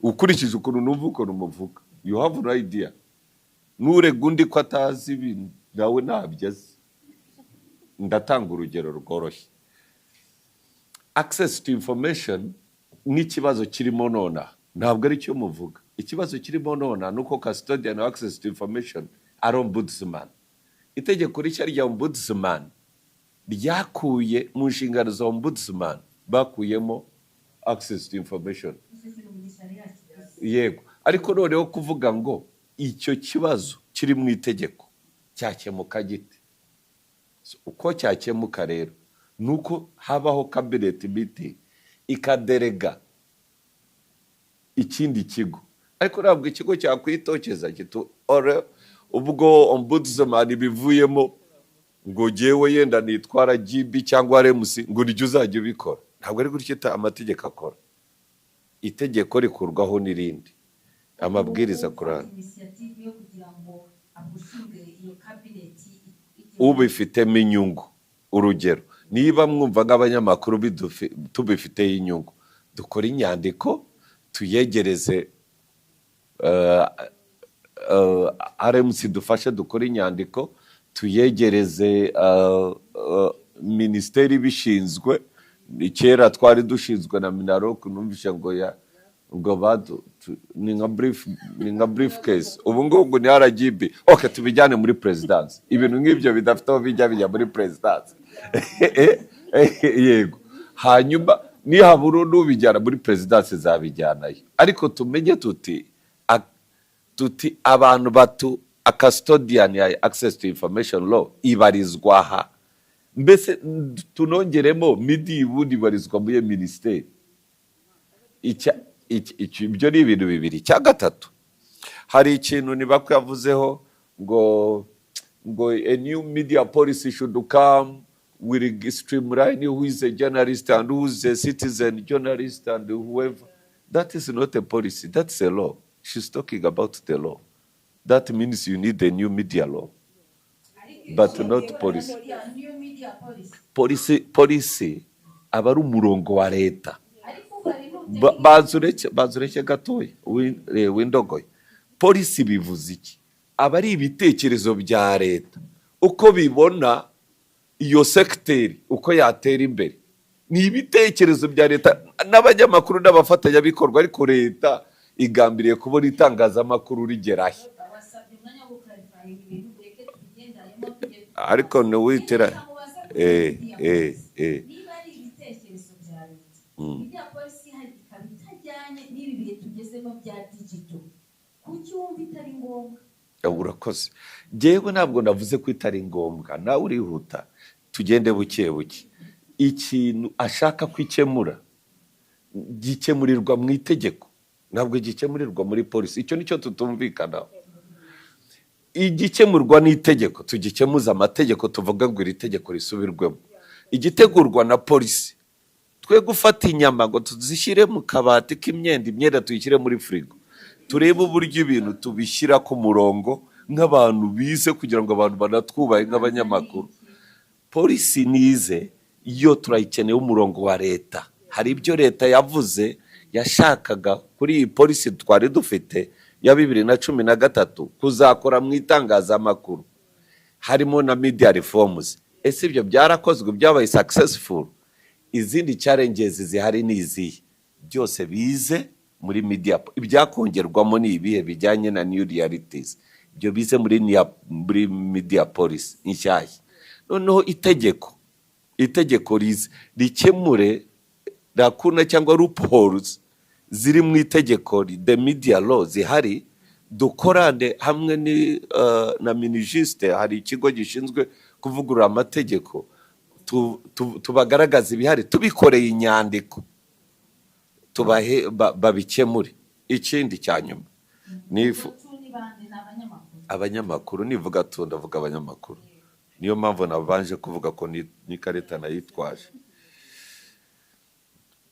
Ukurikije ukuntu numva ukuntu muvuga, you have no idea. Nurega undi ko atazi ibintu, nawe ntabyo azi. Ndatanga urugero rworoshye. Access to information nk'ikibazo kirimo nonaha ntabwo ari cyo muvuga. Ikibazo kirimo nonaha ni uko custodian of access to information ari ombudsman. Itegeko rishya rya ombudsman ryakuye mu nshingano za ombudsman, bakuyemo access to information. Yego, ariko noneho kuvuga ngo icyo kibazo kiri mu itegeko cyakemuka gite? So, uko cyakemuka rero ni uko habaho cabinet meeting ikaderega ikindi kigo, ariko ntabwo ikigo cyakwitokeza kitu ore ubwo ombudsman bivuyemo ngo jyewe yenda nitwara GB cyangwa RMC ngo nijye uzajya ubikora. Ntabwo ari gutyo amategeko akora. Itegeko rikurwaho n'irindi, amabwiriza kurana Initiative yo kugira ngo apushinge iyo cabinet. Ubifitemo inyungu. Urugero, niba mwumva nk'abanyamakuru tubifiteho inyungu, dukore inyandiko tuyegereze. RMC dufashe dukore inyandiko, tuyegereze minisiteri ibishinzwe. Kera twari dushinzwe na MINALOC, numvise ngo ya ngo ni nka briefcase, ubu ngubu ni RGB. Okay, tubijyane muri perezidansi. Ibintu nk'ibyo bidafite aho bijya, bijya muri perezidansi. Yego, hanyuma nihabura n'ubijyana muri perezidansi zabijyanayo, ariko tumenye tuti abantu batu a custodian ya access to information law ibarizwa aha. Mbese tunongeremo media, ubundi ibarizwa muri iyo minisiteri. Ibyo ni ibintu bibiri. Icya gatatu, hari ikintu nibako yavuzeho ngo a new media policy should come, will streamline who is a journalist and who is a citizen journalist and whoever. That is not a policy, that's a law. She's talking about the law. That means you need a new media law, but not policy. New media policy. Policy aba ari umurongo wa leta. Ariko hari Banza ureke gatoya, windogoye. Policy bivuze iki? Aba ari ibitekerezo bya leta, uko bibona iyo segiteri, uko yatera imbere. Ni ibitekerezo bya leta n'abanyamakuru n'abafatanyabikorwa, ariko leta igambiriye kubona itangazamakuru rigerahe. Wasabye umwanya wo guclarifyinga ibintu, ureke tubigendanyemo tujye. Ariko ntiwitira Niba ari ibitekerezo bya leta, media policy ihari ikaba itajyanye n'ibi bihe tugezemo bya digital, kuki wumva itari ngombwa? Urakoze. Njyewe ntabwo navuze ko itari ngombwa, nawe urihuta, tugende buke buke. Ikintu ashaka kwikemura gikemurirwa mu itegeko, ntabwo gikemurirwa muri policy. Icyo nicyo tutumvikanaho. Igikemurwa n'itegeko tugikemuza amategeko, tuvuga ngo iri tegeko risubirwemo. Igitegurwa na policy, twe gufata inyama ngo tuzishyire mu kabati k'imyenda, imyenda tuyishyire muri firigo. Turebe uburyo ibintu tubishyira ku murongo nk'abantu bize, kugira ngo abantu banatwubahe nk'abanyamakuru. Policy nize yo turayikeneye, umurongo wa leta. Hari ibyo leta yavuze yashakaga kuri iyi policy twari dufite ya 2013 kuzakora mu itangazamakuru, harimo na media reforms. Ese ibyo byarakozwe, byabaye successful? Izindi challenges zihari ni izihe? Byose bize muri media. Ibyakongerwamo ni ibihe bijyanye na new realities? Ibyo bize muri media policy inshyashya. Noneho itegeko rize rikemure lacuna cyangwa loopholes ziri mu itegeko, the media law zihari. Dukorane hamwe na MINIJUST, hari ikigo gishinzwe kuvugurura amategeko, tubagaragaza ibihari, tubikoreye inyandiko, tubahe babikemure. Ikindi cya nyuma nifu Tu ni bande? Ni abanyamakuru? Abanyamakuru. Nivuga tu, ndavuga abanyamakuru. Niyo mpamvu nabanje kuvuga ko n'ikarita nayitwaje.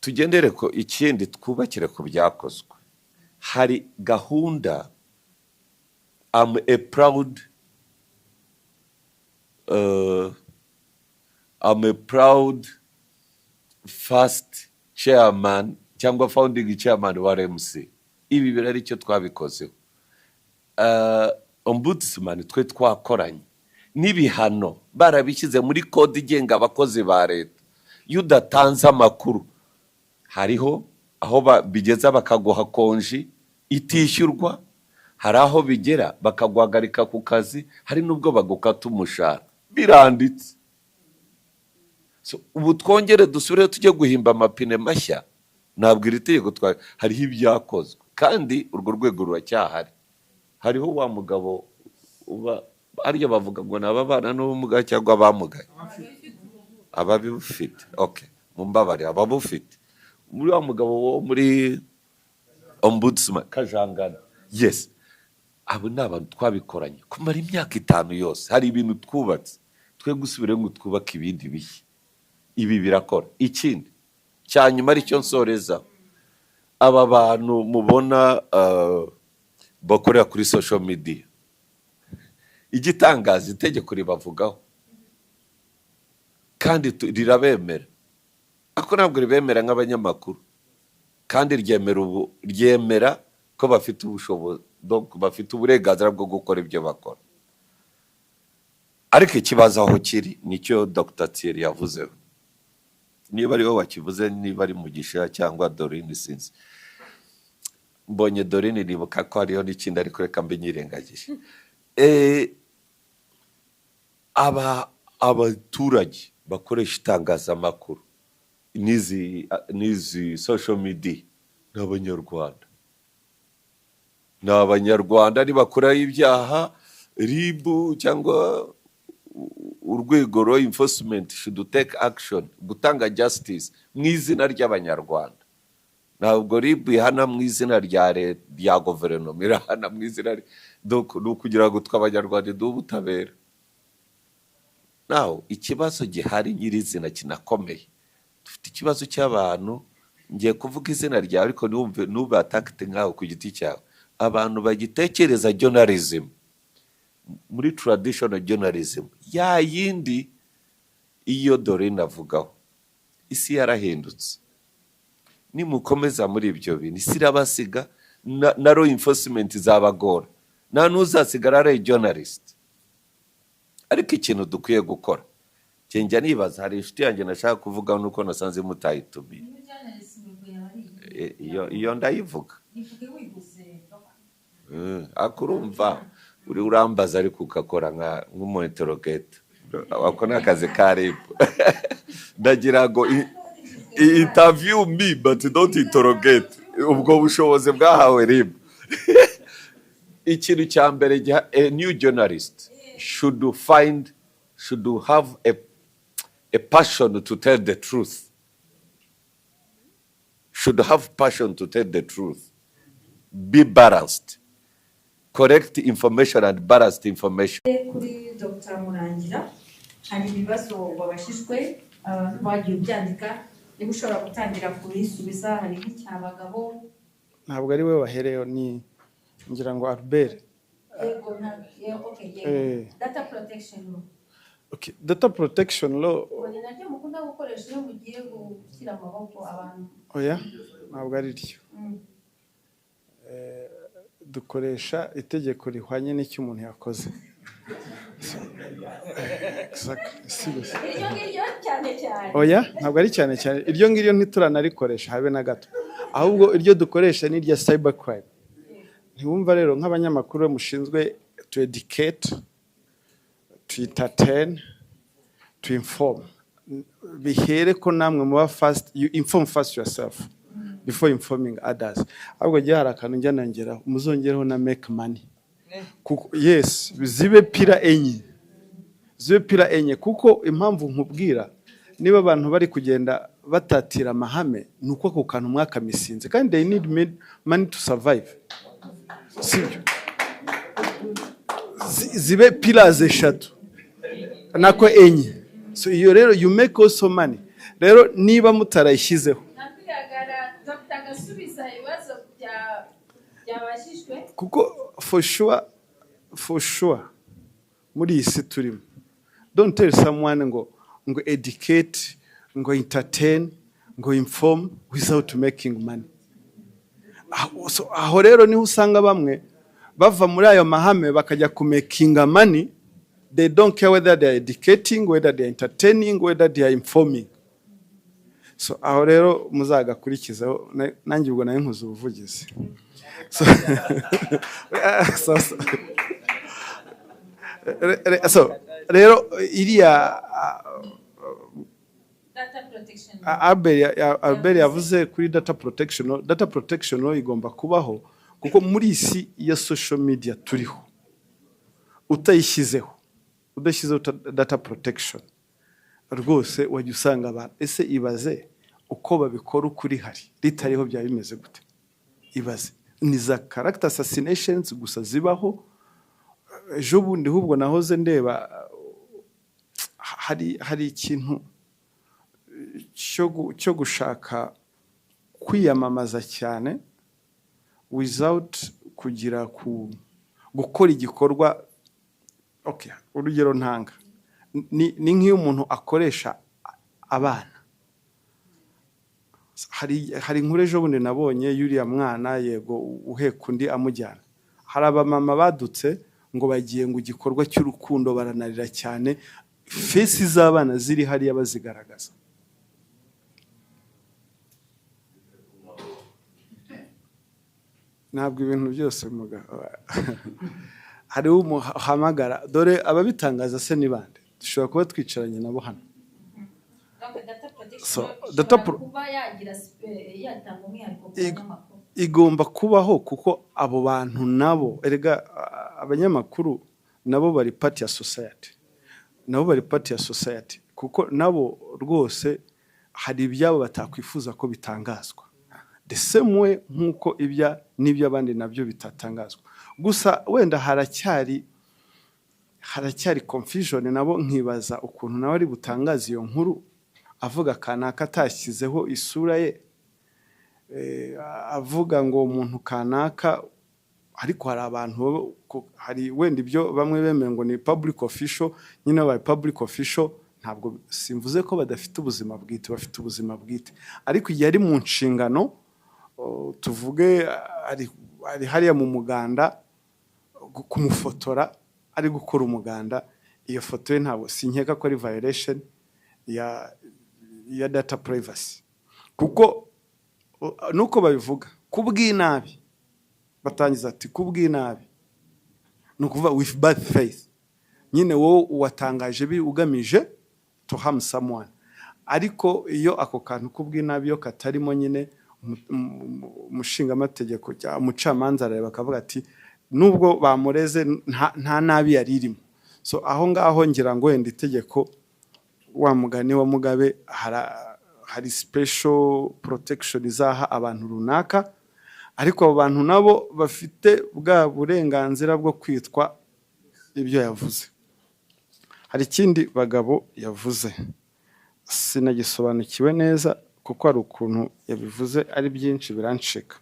Tugendere ko ikindi, twubakire ku byakozwe. Hari gahunda. I'm a proud first chairman cyangwa founding chairman wa RMC. Ibi birari icyo twabikozeho. Ombudsman twe twakoranye, n'ibihano barabishyize muri code igenga abakozi ba leta. Iyo udatanze amakuru, hariho aho bigeza bakaguha konji itishyurwa, hari aho bigera bakaguhagarika ku kazi, hari n'ubwo bagukata umushahara. Biranditse. So, ubu twongere dusubire tujye guhimba amapine mashya? Ntabwo iri tegeko hariho ibyakozwe, kandi urwo rwego ruracyahari. Hariho wa mugabo uba arya bavuga ngo ni ababana n'ubumuga cyangwa abamugaye, ababufite. Okay, mumbabare, ababufite. Muri wa mugabo wo muri Ombudsman Kajangana, yes. Abo ni abantu twabikoranye kumara imyaka 5 yose. Hari ibintu twubatse, twe gusubire ngo twubake ibindi bishya. Ibi birakora. Ikindi cya nyuma, aricyo nsoreza, aba bantu mubona bakorera kuri social media, igitangaza itegeko ribavugaho kandi rirabemera, ariko ntabwo ribemera nk'abanyamakuru, kandi ryemera ubu, ryemera ko bafite ubushobozi. Donc bafite uburenganzira bwo gukora ibyo bakora. Ariko ikibazo aho kiri, nicyo Dr Thierry yavuzeho, niba ari we wakivuze, niba ari Mugisha cyangwa Dorine, sinzi. Mbonye Dorine nibuka ko hariho n'ikindi, ariko reka mbe nyirengagije. Aba abaturage bakoresha itangazamakuru n'izi social media ni Abanyarwanda, ni Abanyarwanda. Nibakora ibyaha, RIB cyangwa urwego law enforcement should take action gutanga justice mu izina ry'Abanyarwanda. Ntabwo RIB ihana mu izina rya leta, rya guverinoma, irahana mu izina donc ni ukugira ngo twe Abanyarwanda duhe ubutabera. Naho ikibazo gihari nyirizina kinakomeye, dufite ikibazo cy'abantu, ngiye kuvuga izina ryawe ariko ntiwumve, ntube attacked nkawe ku giti cyawe, abantu bagitekereza journalism muri traditional journalism ya yindi iyo Dorine avugaho. Isi yarahindutse. Nimukomeza muri ibyo bintu, isi irabasiga na law enforcement izabagora, nta n'uzasigara ari journalist. Ariko ikintu dukwiye gukora, njya nibaza, hari inshuti yanjye nashaka kuvuga nuko nasanze mutayitumiye. Iyo ndayivuga. Ariko urumva uri urambaza, ariko ugakora nk'umu interrogator. Ako ni akazi ka RIB. Ndagira ngo interview me but don't interrogate. Ubwo bushobozi bwahawe RIB. Ikintu cya mbere, a new journalist should have a passion to tell the truth, should have passion to tell the truth, be balanced, correct information and balanced information. Kuri Dr Murangira, hari ibibazo wabashijwe, abantu bagiye ubyandika, niba ushobora gutangira kubisubiza. Hari nk'icyabagabo. Ntabwo ari we wahereyeho, ni ngira ngo Albert. Yego, okay, yego. Data protection law. Okay. Data protection law. Ubwo ni naryo mukunda gukoresha iyo mugiye gushyira amaboko abantu? Oya, ntabwo ari ryo. Dukoresha itegeko rihwanye n'icyo umuntu yakoze. Exactly. Si gusa. Iryo ngiryo cyane cyane. Oya, ntabwo ari cyane cyane. Iryo ngiryo ntituranarikoresha habe na gato. Ahubwo iryo dukoresha ni irya cyber crime. Ntiwumva rero, nk'abanyamakuru mushinzwe to educate, to entertain, to inform, bihere ko namwe muba first, you inform first yourself before informing others. Ahubwo jya hari akantu njya nongeraho, muzongereho na make money, kuko yes, zibe pillar enye, zibe pillar enye. Kuko impamvu nkubwira, niba abantu bari kugenda batatira amahame, ni uko ako kantu mwakamisinze, kandi they need money to survive, sibyo? Zibe pillars eshatu, nako enye. So iyo rero you make also money. Rero niba mutarayishyizeho Nakwiragara Dr agasubiza ibibazo byabajijwe. Kuko for sure, for sure, muri iyi si turimo, don't tell someone ngo educate, ngo entertain, ngo inform without making money. So, aho rero niho usanga bamwe bava muri ayo mahame bakajya kumakinga money. They don't care whether they are educating, whether they are entertaining, whether they are informing. So aho rero muzagakurikizaho. Nanjye ubwo nayo nkoze ubuvugizi. So rero iriya Data protection. Albert yavuze kuri data protection. Data protection law igomba kubaho, kuko muri isi ya social media turiho, utayishyizeho, udashyizeho data protection, rwose wajya usanga abantu, ese ibaze uko babikora ukuri hari ritariho, byaba bimeze gute? Ibaze ni za character assassinations gusa zibaho. Ejo bundi ahubwo nahoze ndeba, hari ikintu cyo gushaka kwiyamamaza cyane without kugira ku gukora igikorwa. Okay, urugero ntanga ni nk'iyo umuntu akoresha abana. Hari inkuru ejo bundi nabonye y'uriya mwana, yego, uheka undi amujyana. Hari abamama badutse ngo bagiye ngo igikorwa cy'urukundo, baranarira cyane, face z'abana ziri hariya bazigaragaza. Ntabwo ibintu byose hariho umuhamagara. Dore ababitangaza se ni bande? Dushobora kuba twicaranye nabo hano. Donc data protection So, ishobora kuba yagira yatanga umwihariko ku banyamakuru. Igomba kubaho, kuko abo bantu nabo erega abanyamakuru nabo bari part ya society, nabo bari part ya society, kuko nabo rwose hari ibyabo batakwifuza ko bitangazwa the same way nk'uko ibya n'iby'abandi nabyo bitatangazwa. Gusa wenda haracyari confusion, nabo nkibaza ukuntu nawe ari butangaze iyo nkuru avuga kanaka atashyizeho isura ye, avuga ngo umuntu kanaka. Ariko hari abantu hari wenda ibyo bamwe bemeye ngo ni public official nyine, babaye public official. Ntabwo simvuze ko badafite ubuzima bwite, bafite ubuzima bwite, ariko igihe ari mu nshingano, tuvuge ari hariya mu muganda, kumufotora ari gukora umuganda, iyo foto ye ntabwo sinkeka ko ari violation ya data privacy, kuko nuko babivuga kubw'inabi, batangiza ati kubw'inabi, ni ukuvuga with bad faith nyine, wowe watangaje bi ugamije to harm someone. Ariko iyo ako kantu kubw'inabi iyo katarimo nyine, umushingamategeko cyangwa umucamanza arareba akavuga ati nubwo bamureze nta nabi yari irimo. So aho ngaho ngira ngo wenda itegeko, wa mugani wa Mugabe, hari special protection izaha abantu runaka, ariko abo bantu nabo bafite bwa burenganzira bwo kwitwa ibyo yavuze. Hari ikindi Bagabo yavuze sinagisobanukiwe neza, kuko hari ukuntu yabivuze ari byinshi birancika.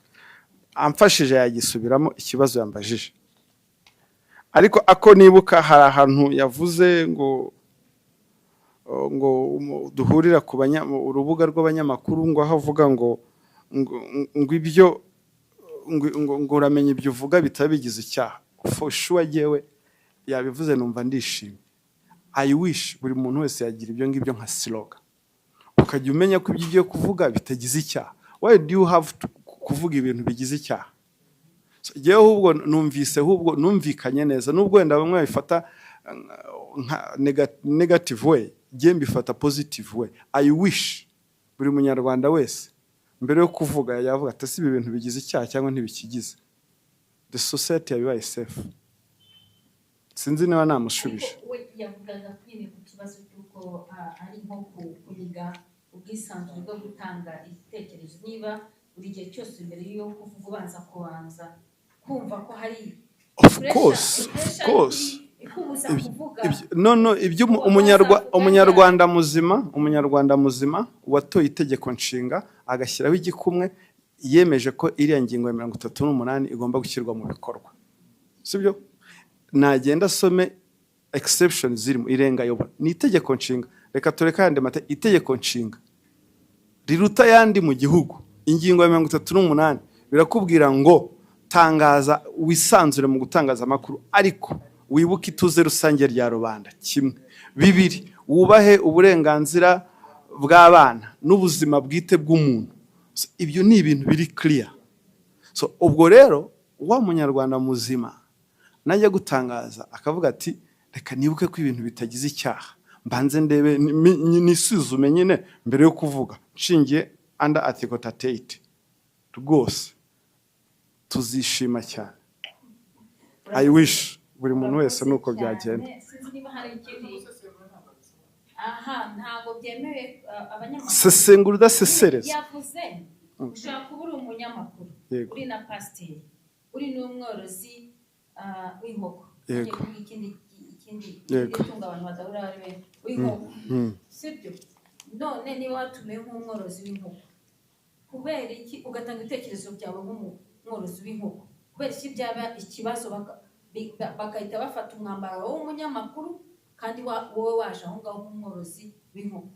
Amfashije yagisubiramo ikibazo yambajije. Ariko ako nibuka, hari ahantu yavuze ngo duhurira ku urubuga rw'abanyamakuru, ngo aho avuga ngo ibyo ngo uramenya ibyo uvuga bitaba bigize icyaha. For sure, jyewe yabivuze numva ndishimye. I wish buri muntu wese yagira ibyo ngibyo nka slogan, ukajya umenya ko ibyo ugiye kuvuga bitagize icyaha. Why do you have to kuvuga ibintu bigize icyaha? So, jyewe ahubwo numvise, ahubwo numvikanye neza, nubwo wenda bamwe babifata nka negative way, jye mbifata positive way. I wish buri munyarwanda wese mbere yo kuvuga yavuga ati: "Ese ibi bintu bigize icyaha cyangwa ntibikigize?" The society yabibaye safe. Sinzi niba namushubije. Ariko we yavugaga nyine ku kibazo cy'uko ari nko kuniga ubwisanzure bwo gutanga igitekerezo, niba buri gihe cyose mbere yo kuvuga ubanza kubanza kumva ko hari Of pressure, course, of pressure course. ikubuza kuvuga. No, ibyo Kuba wazavuga. Umunyarwanda muzima watoye itegeko nshinga agashyiraho igikumwe, yemeje ko iriya ngingo ya 38 igomba gushyirwa mu bikorwa, sibyo? Nagenda asome exception zirimo irenga ayobora. Ni itegeko nshinga, reka tureke ayandi itegeko nshinga riruta ayandi mu gihugu. Ingingo ya 38 birakubwira ngo tangaza wisanzure mu gutangaza amakuru, ariko wibuke ituze rusange rya rubanda. Kimwe, bibiri, wubahe uburenganzira bw'abana n'ubuzima bwite bw'umuntu. So, ibyo ni ibintu biri clear. So ubwo rero wa munyarwanda muzima najya gutangaza akavuga ati: "Reka nibuke ko ibintu bitagize icyaha, mbanze ndebe nisuzume nyine mbere yo kuvuga nshingiye under article 38," rwose tuzishima cyane. I wish buri muntu wese nuko Urakoze byagenda. cyane. Sinzi niba hari ikindi. Aha ntabwo byemewe, abanyamakuru. Sesengura udasesereza. Yavuze ushobora kuba uri umunyamakuru, uri na pasiteri, uri n'umworozi w'inkoko. Ngiye kuvuga ikindi tungo abantu badahura ari benshi, w'inkoko, sibyo? None niba watumiwe nk'umworozi w'inkoko, kubera iki ugatanga ibitekerezo byawe nk'umworozi w'inkoko, kubera iki byaba ikibazo bagahita bafata umwambaro w'umunyamakuru kandi wowe waje aho ngaho nk'umworozi w'inkoko?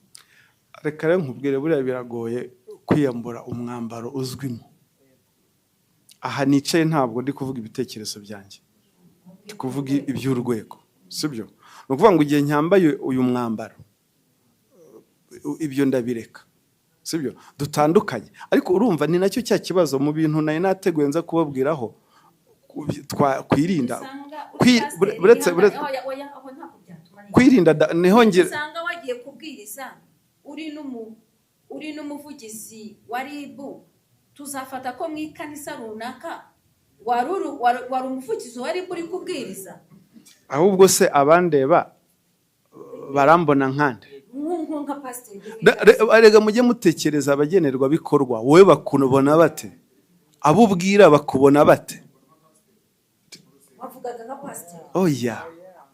Reka rero nkubwire, buriya biragoye kwiyambura umwambaro uzwimo. Aha nicaye ntabwo ndi kuvuga ibitekerezo byanjye, ndi kuvuga iby'urwego, sibyo? Ni ukuvuga ngo igihe nyambaye uyu mwambaro, ibyo ndabireka, sibyo? Dutandukanye. Ariko urumva ni nacyo cya kibazo mu bintu nari nateguye nza kubabwiraho kwirinda Usanga uri pasiteri, ihangane, oya, oya, aho ntabwo byatuma neza. Kwirinda niho ngira. Usanga wagiye kubwiriza uri n'umuvugizi wa RIB, tuzafata ko mu ikanisa runaka wari umuvugizi wa RIB uri kubwiriza? Ahubwo se abandeba barambona nkande? Nka pasiteri. Erega mujye mutekereza abagenerwabikorwa, wowe bakubona bate? Abo ubwira bakubona bate? Wavugaga nka pasiteri. Oya,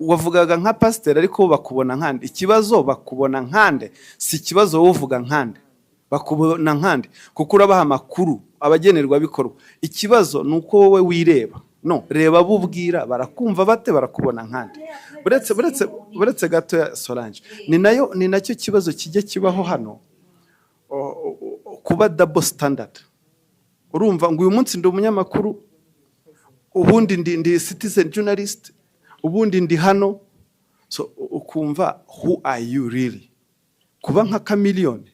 wavugaga nka pasiteri, ariko bo bakubona nkande? Ikibazo, bakubona nkande? Si ikibazo wowe uvuga nkande, bakubona nkande? Kuko urabaha amakuru abagenerwabikorwa. Ikibazo ni uko wowe wireba. No reba abo ubwira, barakumva bate? Barakubona nkande? Buretse gato ya Solange, ni nacyo kibazo kijya kibaho hano, kuba double standard. Urumva ngo uyu munsi ndi umunyamakuru, ubundi ndi citizen journalist, ubundi ndi hano. So ukumva, who are you really? Kuba nka chameleon,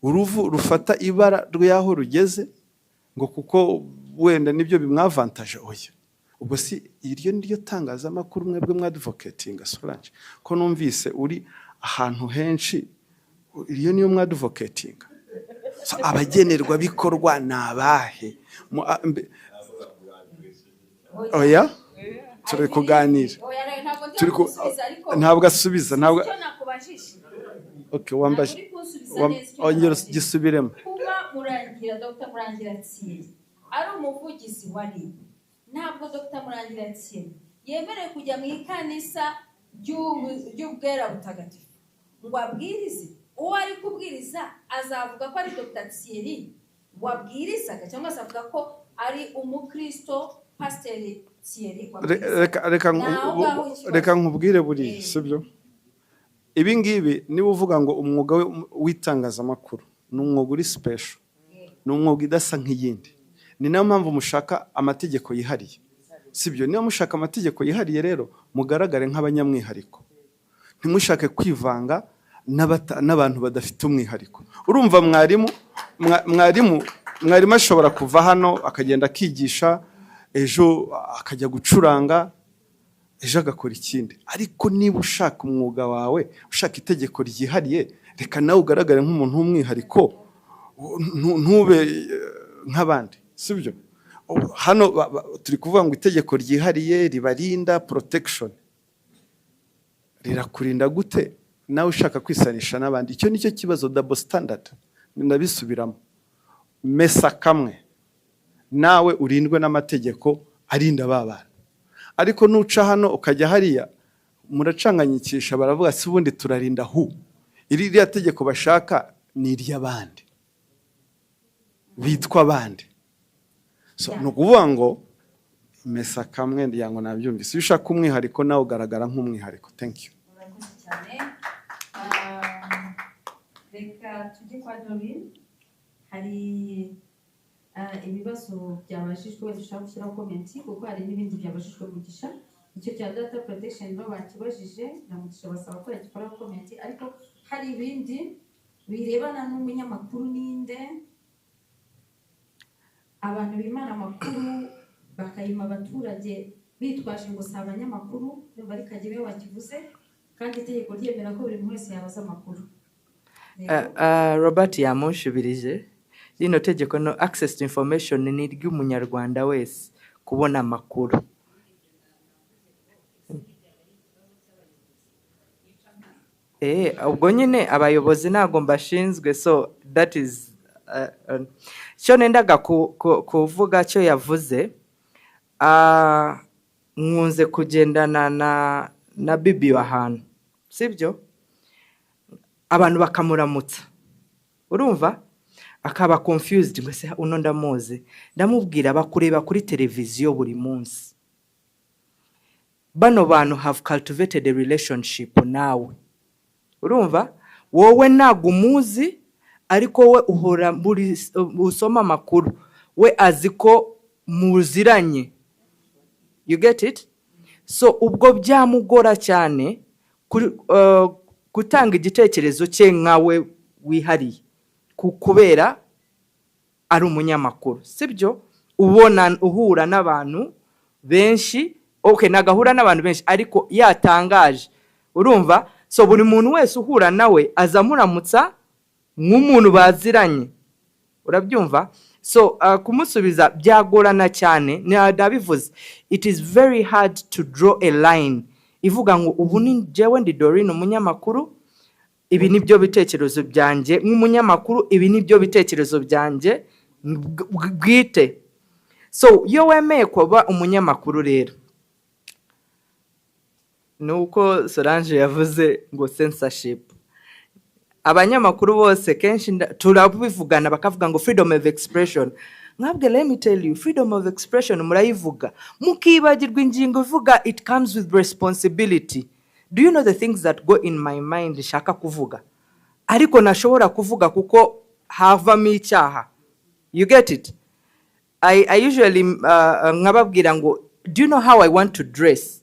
uruvu rufata ibara rw'aho rugeze, ngo kuko wenda nibyo bimwavantaje. Oya, ubwo si iryo ni ryo tangazamakuru mwebwe mwadvocatinga? Solange, ko numvise uri ahantu henshi, iryo niyo mwadvocatinga? So, abagenerwabikorwa ni abahe? Oya, turi kuganira. Oya, ntabwo ndi gusubiza, ariko Ntabwo asubiza, ntabwo. icyo nakubajije. Okay, wambaje. Ntabwo uri kunsubiza neza icyo Ongera nakubajije. gisubiremo. Kuba Murangira, Dr Murangira Thierry, ari umuvugizi wa RIB, ntabwo Dr Murangira Thierry yemerewe kujya mu ikanisa ry'Ubwera Butagatifu ngo abwirize. Uwo ari kubwiriza azavuga ko ari Dr Thierry wabwirizaga, cyangwa se avuga ko ari umukristo Pasiteri Thierry wabwirizaga? Reka Ni aho ngaho ikibazo. Reka nkubwire buriya, sibyo? Ibi ngibi, niba uvuga ngo umwuga w'itangazamakuru ni umwuga uri special, ni umwuga idasa nk'iyindi, ni nayo mpamvu mushaka amategeko yihariye, sibyo? Niba mushaka amategeko yihariye rero, mugaragare nk'abanyamwihariko, ntimushake kwivanga n'abantu badafite umwihariko. Urumva mwarimu ashobora kuva hano akagenda akigisha, ejo akajya gucuranga, ejo agakora ikindi. Ariko niba ushaka umwuga wawe, ushaka itegeko ryihariye, reka nawe ugaragare nk'umuntu w'umwihariko, ntube nk'abandi, sibyo? Hano turi kuvuga ngo itegeko ryihariye ribarinda, protection. Rirakurinda gute nawe ushaka kwisanisha n'abandi? Icyo nicyo kibazo, double standard. Ndabisubiramo: mesa kamwe, nawe urindwe n'amategeko arinda ba bantu. Ariko nuca hano ukajya hariya, muracanganyikisha. Baravuga si ubundi turarinda hu iriya tegeko bashaka ni iry'abandi bitwa abandi. So ni ukuvuga ngo mesa kamwe. Ngira ngo nabyumvise. Iyo ushaka umwihariko, nawe ugaragara nk'umwihariko. Thank you. Murakoze cyane. Reka tujye kwa Dorine. Hari ibibazo byabajijwe, wenda ushaka gushyiraho comment, kuko hari n'ibindi byabajijwe Mugisha. Icyo cya data protection law bakibajije na Mugisha, basaba ko yagikoraho comment. Ariko hari ibindi birebana n'umunyamakuru ninde, abantu bimana amakuru bakayima abaturage bitwaje ngo si abanyamakuru. Ndumva ari Kageme wakivuze, kandi itegeko ryemera ko buri muntu wese yabaza amakuru. Robert yamunshubirije. Rino tegeko, no access to information, ni iry'umunyarwanda wese kubona amakuru. Ubwo nyine abayobozi ntabwo mbashinzwe. So that is cyo nendaga kuvuga cyo yavuze. Nkunze kugendana na bibi ahantu, sibyo? Abantu bakamuramutsa, urumva akaba confused ngo ese uno ndamuzi? Ndamubwira, bakureba kuri televiziyo buri munsi. Bano bantu have cultivated a relationship nawe. Urumva wowe ntabwo umuzi, ariko we uhora buri usoma amakuru, we azi ko Muziranye, you get it? So ubwo byamugora cyane gutanga igitekerezo cye nkawe wihariye, kubera ari umunyamakuru, sibyo? Ubona uhura n'abantu benshi. Okay, nagahura n'abantu benshi, ariko yatangaje, urumva? So buri muntu wese uhura nawe aza amuramutsa nk'umuntu baziranye, urabyumva? So kumusubiza byagorana cyane. Nabivuze, it is very hard to draw a line ivuga ngo ubu ni jewe ndi Doreen umunyamakuru, ibi ni byo bitekerezo byanjye nk'umunyamakuru, ibi ni byo bitekerezo byanjye bwite. So iyo wemeye kuba umunyamakuru rero, ni uko Solange yavuze ngo censorship. Abanyamakuru bose kenshi turabivugana, bakavuga ngo freedom of expression. Mwabwe, let me tell you, freedom of expression murayivuga mukibagirwa ingingo ivuga it comes with responsibility. Do you know the things that go in my mind nshaka kuvuga ariko nashobora kuvuga kuko havamo icyaha? You get it? I usually nkababwira ngo, do you know how I want to dress?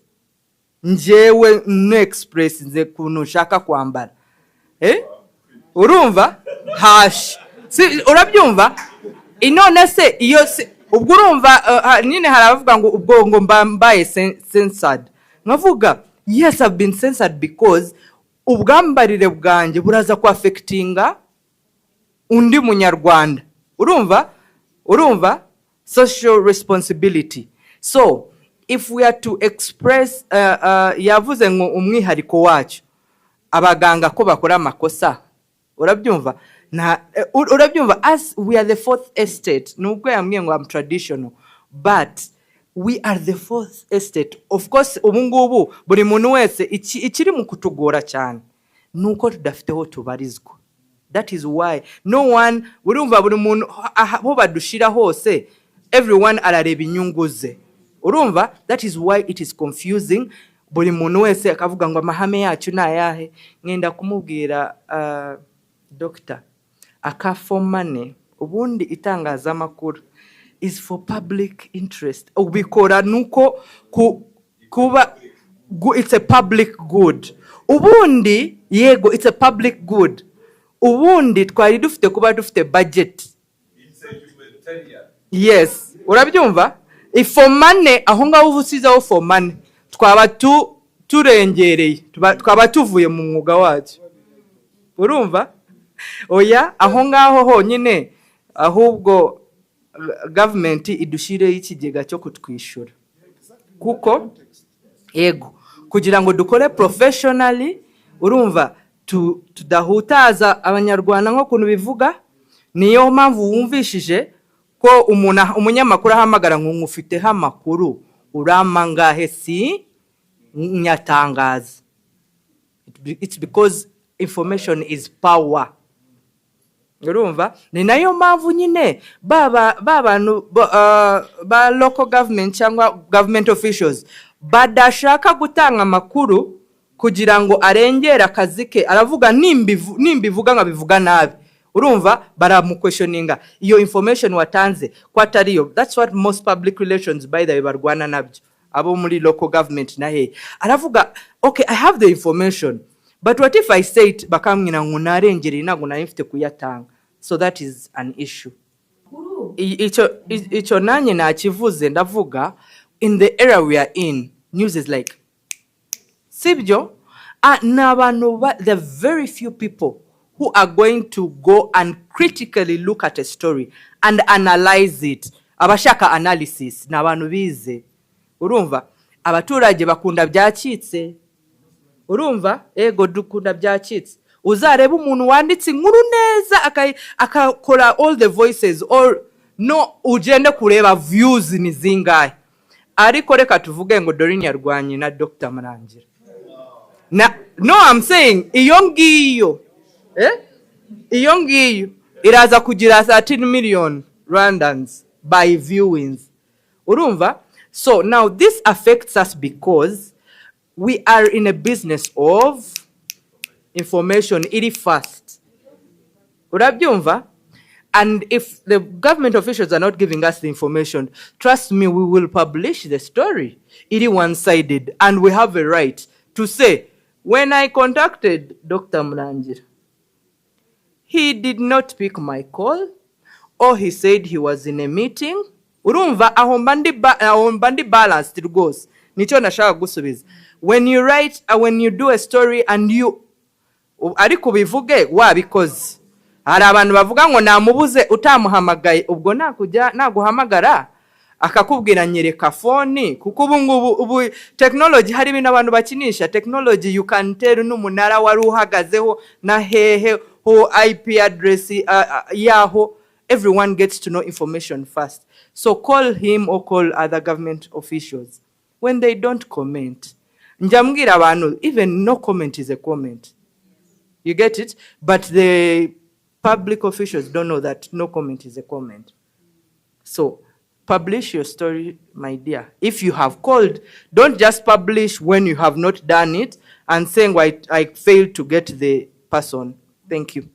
Njyewe no express nze kuntu nshaka kwambara, eh? Urumva hashi si, urabyumva? None se iyo ubwo urumva nyine hari abavuga ngo ubwo ngo mba mbaye censored. Nkavuga, yes, I've been censored because ubwambarire bwanjye buraza kwaffectinga undi munyarwanda, urumva? Urumva social responsibility. So if we are to express, yavuze ngo umwihariko wacyo, abaganga ko bakora amakosa, urabyumva? Na urabyumva, as we are the fourth estate, nubwo yambwiye ngo I'm traditional, but we are the fourth estate. Of course, ubu ngubu buri muntu wese, ikiri mu kutugora cyane ni uko tudafite aho tubarizwa. That is why no one, urumva, buri muntu aho badushira hose, everyone arareba inyungu ze, urumva? That is why it is confusing. Buri muntu wese akavuga ngo amahame yacu ni ayahe? Mwenda kumubwira, doctor akafomane, ubundi itangazamakuru is for public interest. Ubikora nuko kuba it's a public good. Ubundi yego, it's a public good. Ubundi twari dufite kuba dufite budget. Yes, urabyumva? For money, aho ngaho uba usizeho for money, twaba turengereye, twaba tuvuye mu mwuga wacyo, urumva? Oya, aho ngaho honyine ahubwo government idushyireho ikigega cyo kutwishyura, kuko yego, kugira ngo dukore professionally, urumva, tudahutaza abanyarwanda nk'ukuntu bivuga. Niyo mpamvu wumvishije ko umuntu umunyamakuru ahamagara ngo ngufiteho amakuru, urampa ngahe si nyatangaza? It's because information is power, urumva? Ni nayo mpamvu nyine ba bantu ba local government cyangwa government officials badashaka gutanga amakuru kugira ngo arengere akazi ke. Aravuga nimbivuga nkabivuga nabi, urumva, baramuquestioninga iyo information watanze ko atariyo. That's what most public relations, by the way, barwana nabyo, abo muri local government na he. Aravuga, okay, I have the information, but what if I say it, bakambwira ngo narengereye, ntabwo nari mfite kuyatanga? So that is an issue. Icyo nanjye nakivuze, ndavuga in the era we are in, news is like, sibyo? Ah, ni abantu the very few people who are going to go and critically look at a story and analyze it. Abashaka analysis ni abantu bize, urumva? Abaturage bakunda byacitse, urumva? Ego, dukunda byacitse. Uzareba umuntu wanditse inkuru neza, akakora all the voices, all no ugende kureba views ni zingahe. Ariko reka tuvuge ngo Doreen yarwanye na Dr Murangira na, no, I'm saying iyo ngiyo, eh? Iyo ngiyo iraza kugira 13 million Rwandans by viewings, urumva? So now this affects us because we are in a business of information iri fast, urabyumva? And if the government officials are not giving us the information, trust me, we will publish the story. It one-sided, and we have a right to say, when I contacted Dr. Murangira, he did not pick my call, or he said he was in a meeting. Urumva aho mba ndi balanced rwose. Nicyo nashaka gusubiza. When you write, when you do a story and you, ariko ubivuge wabikoze. Hari abantu bavuga ngo namubuze, utamuhamagaye. Ubwo nakujya naguhamagara akakubwira nyereka phone, kuko ubu ngubu ubu technology, hari ibintu abantu bakinisha technology. You can tell n'umunara wari uhagazeho na hehe ho, IP address yaho. Everyone gets to know information fast. So call him or call other government officials. When they don't comment, njya mbwira abantu, even no comment is a comment. You get it? But the public officials don't know that no comment is a comment. So publish your story, my dear. If you have called, don't just publish when you have not done it and saying, "I failed to get the person." Thank you.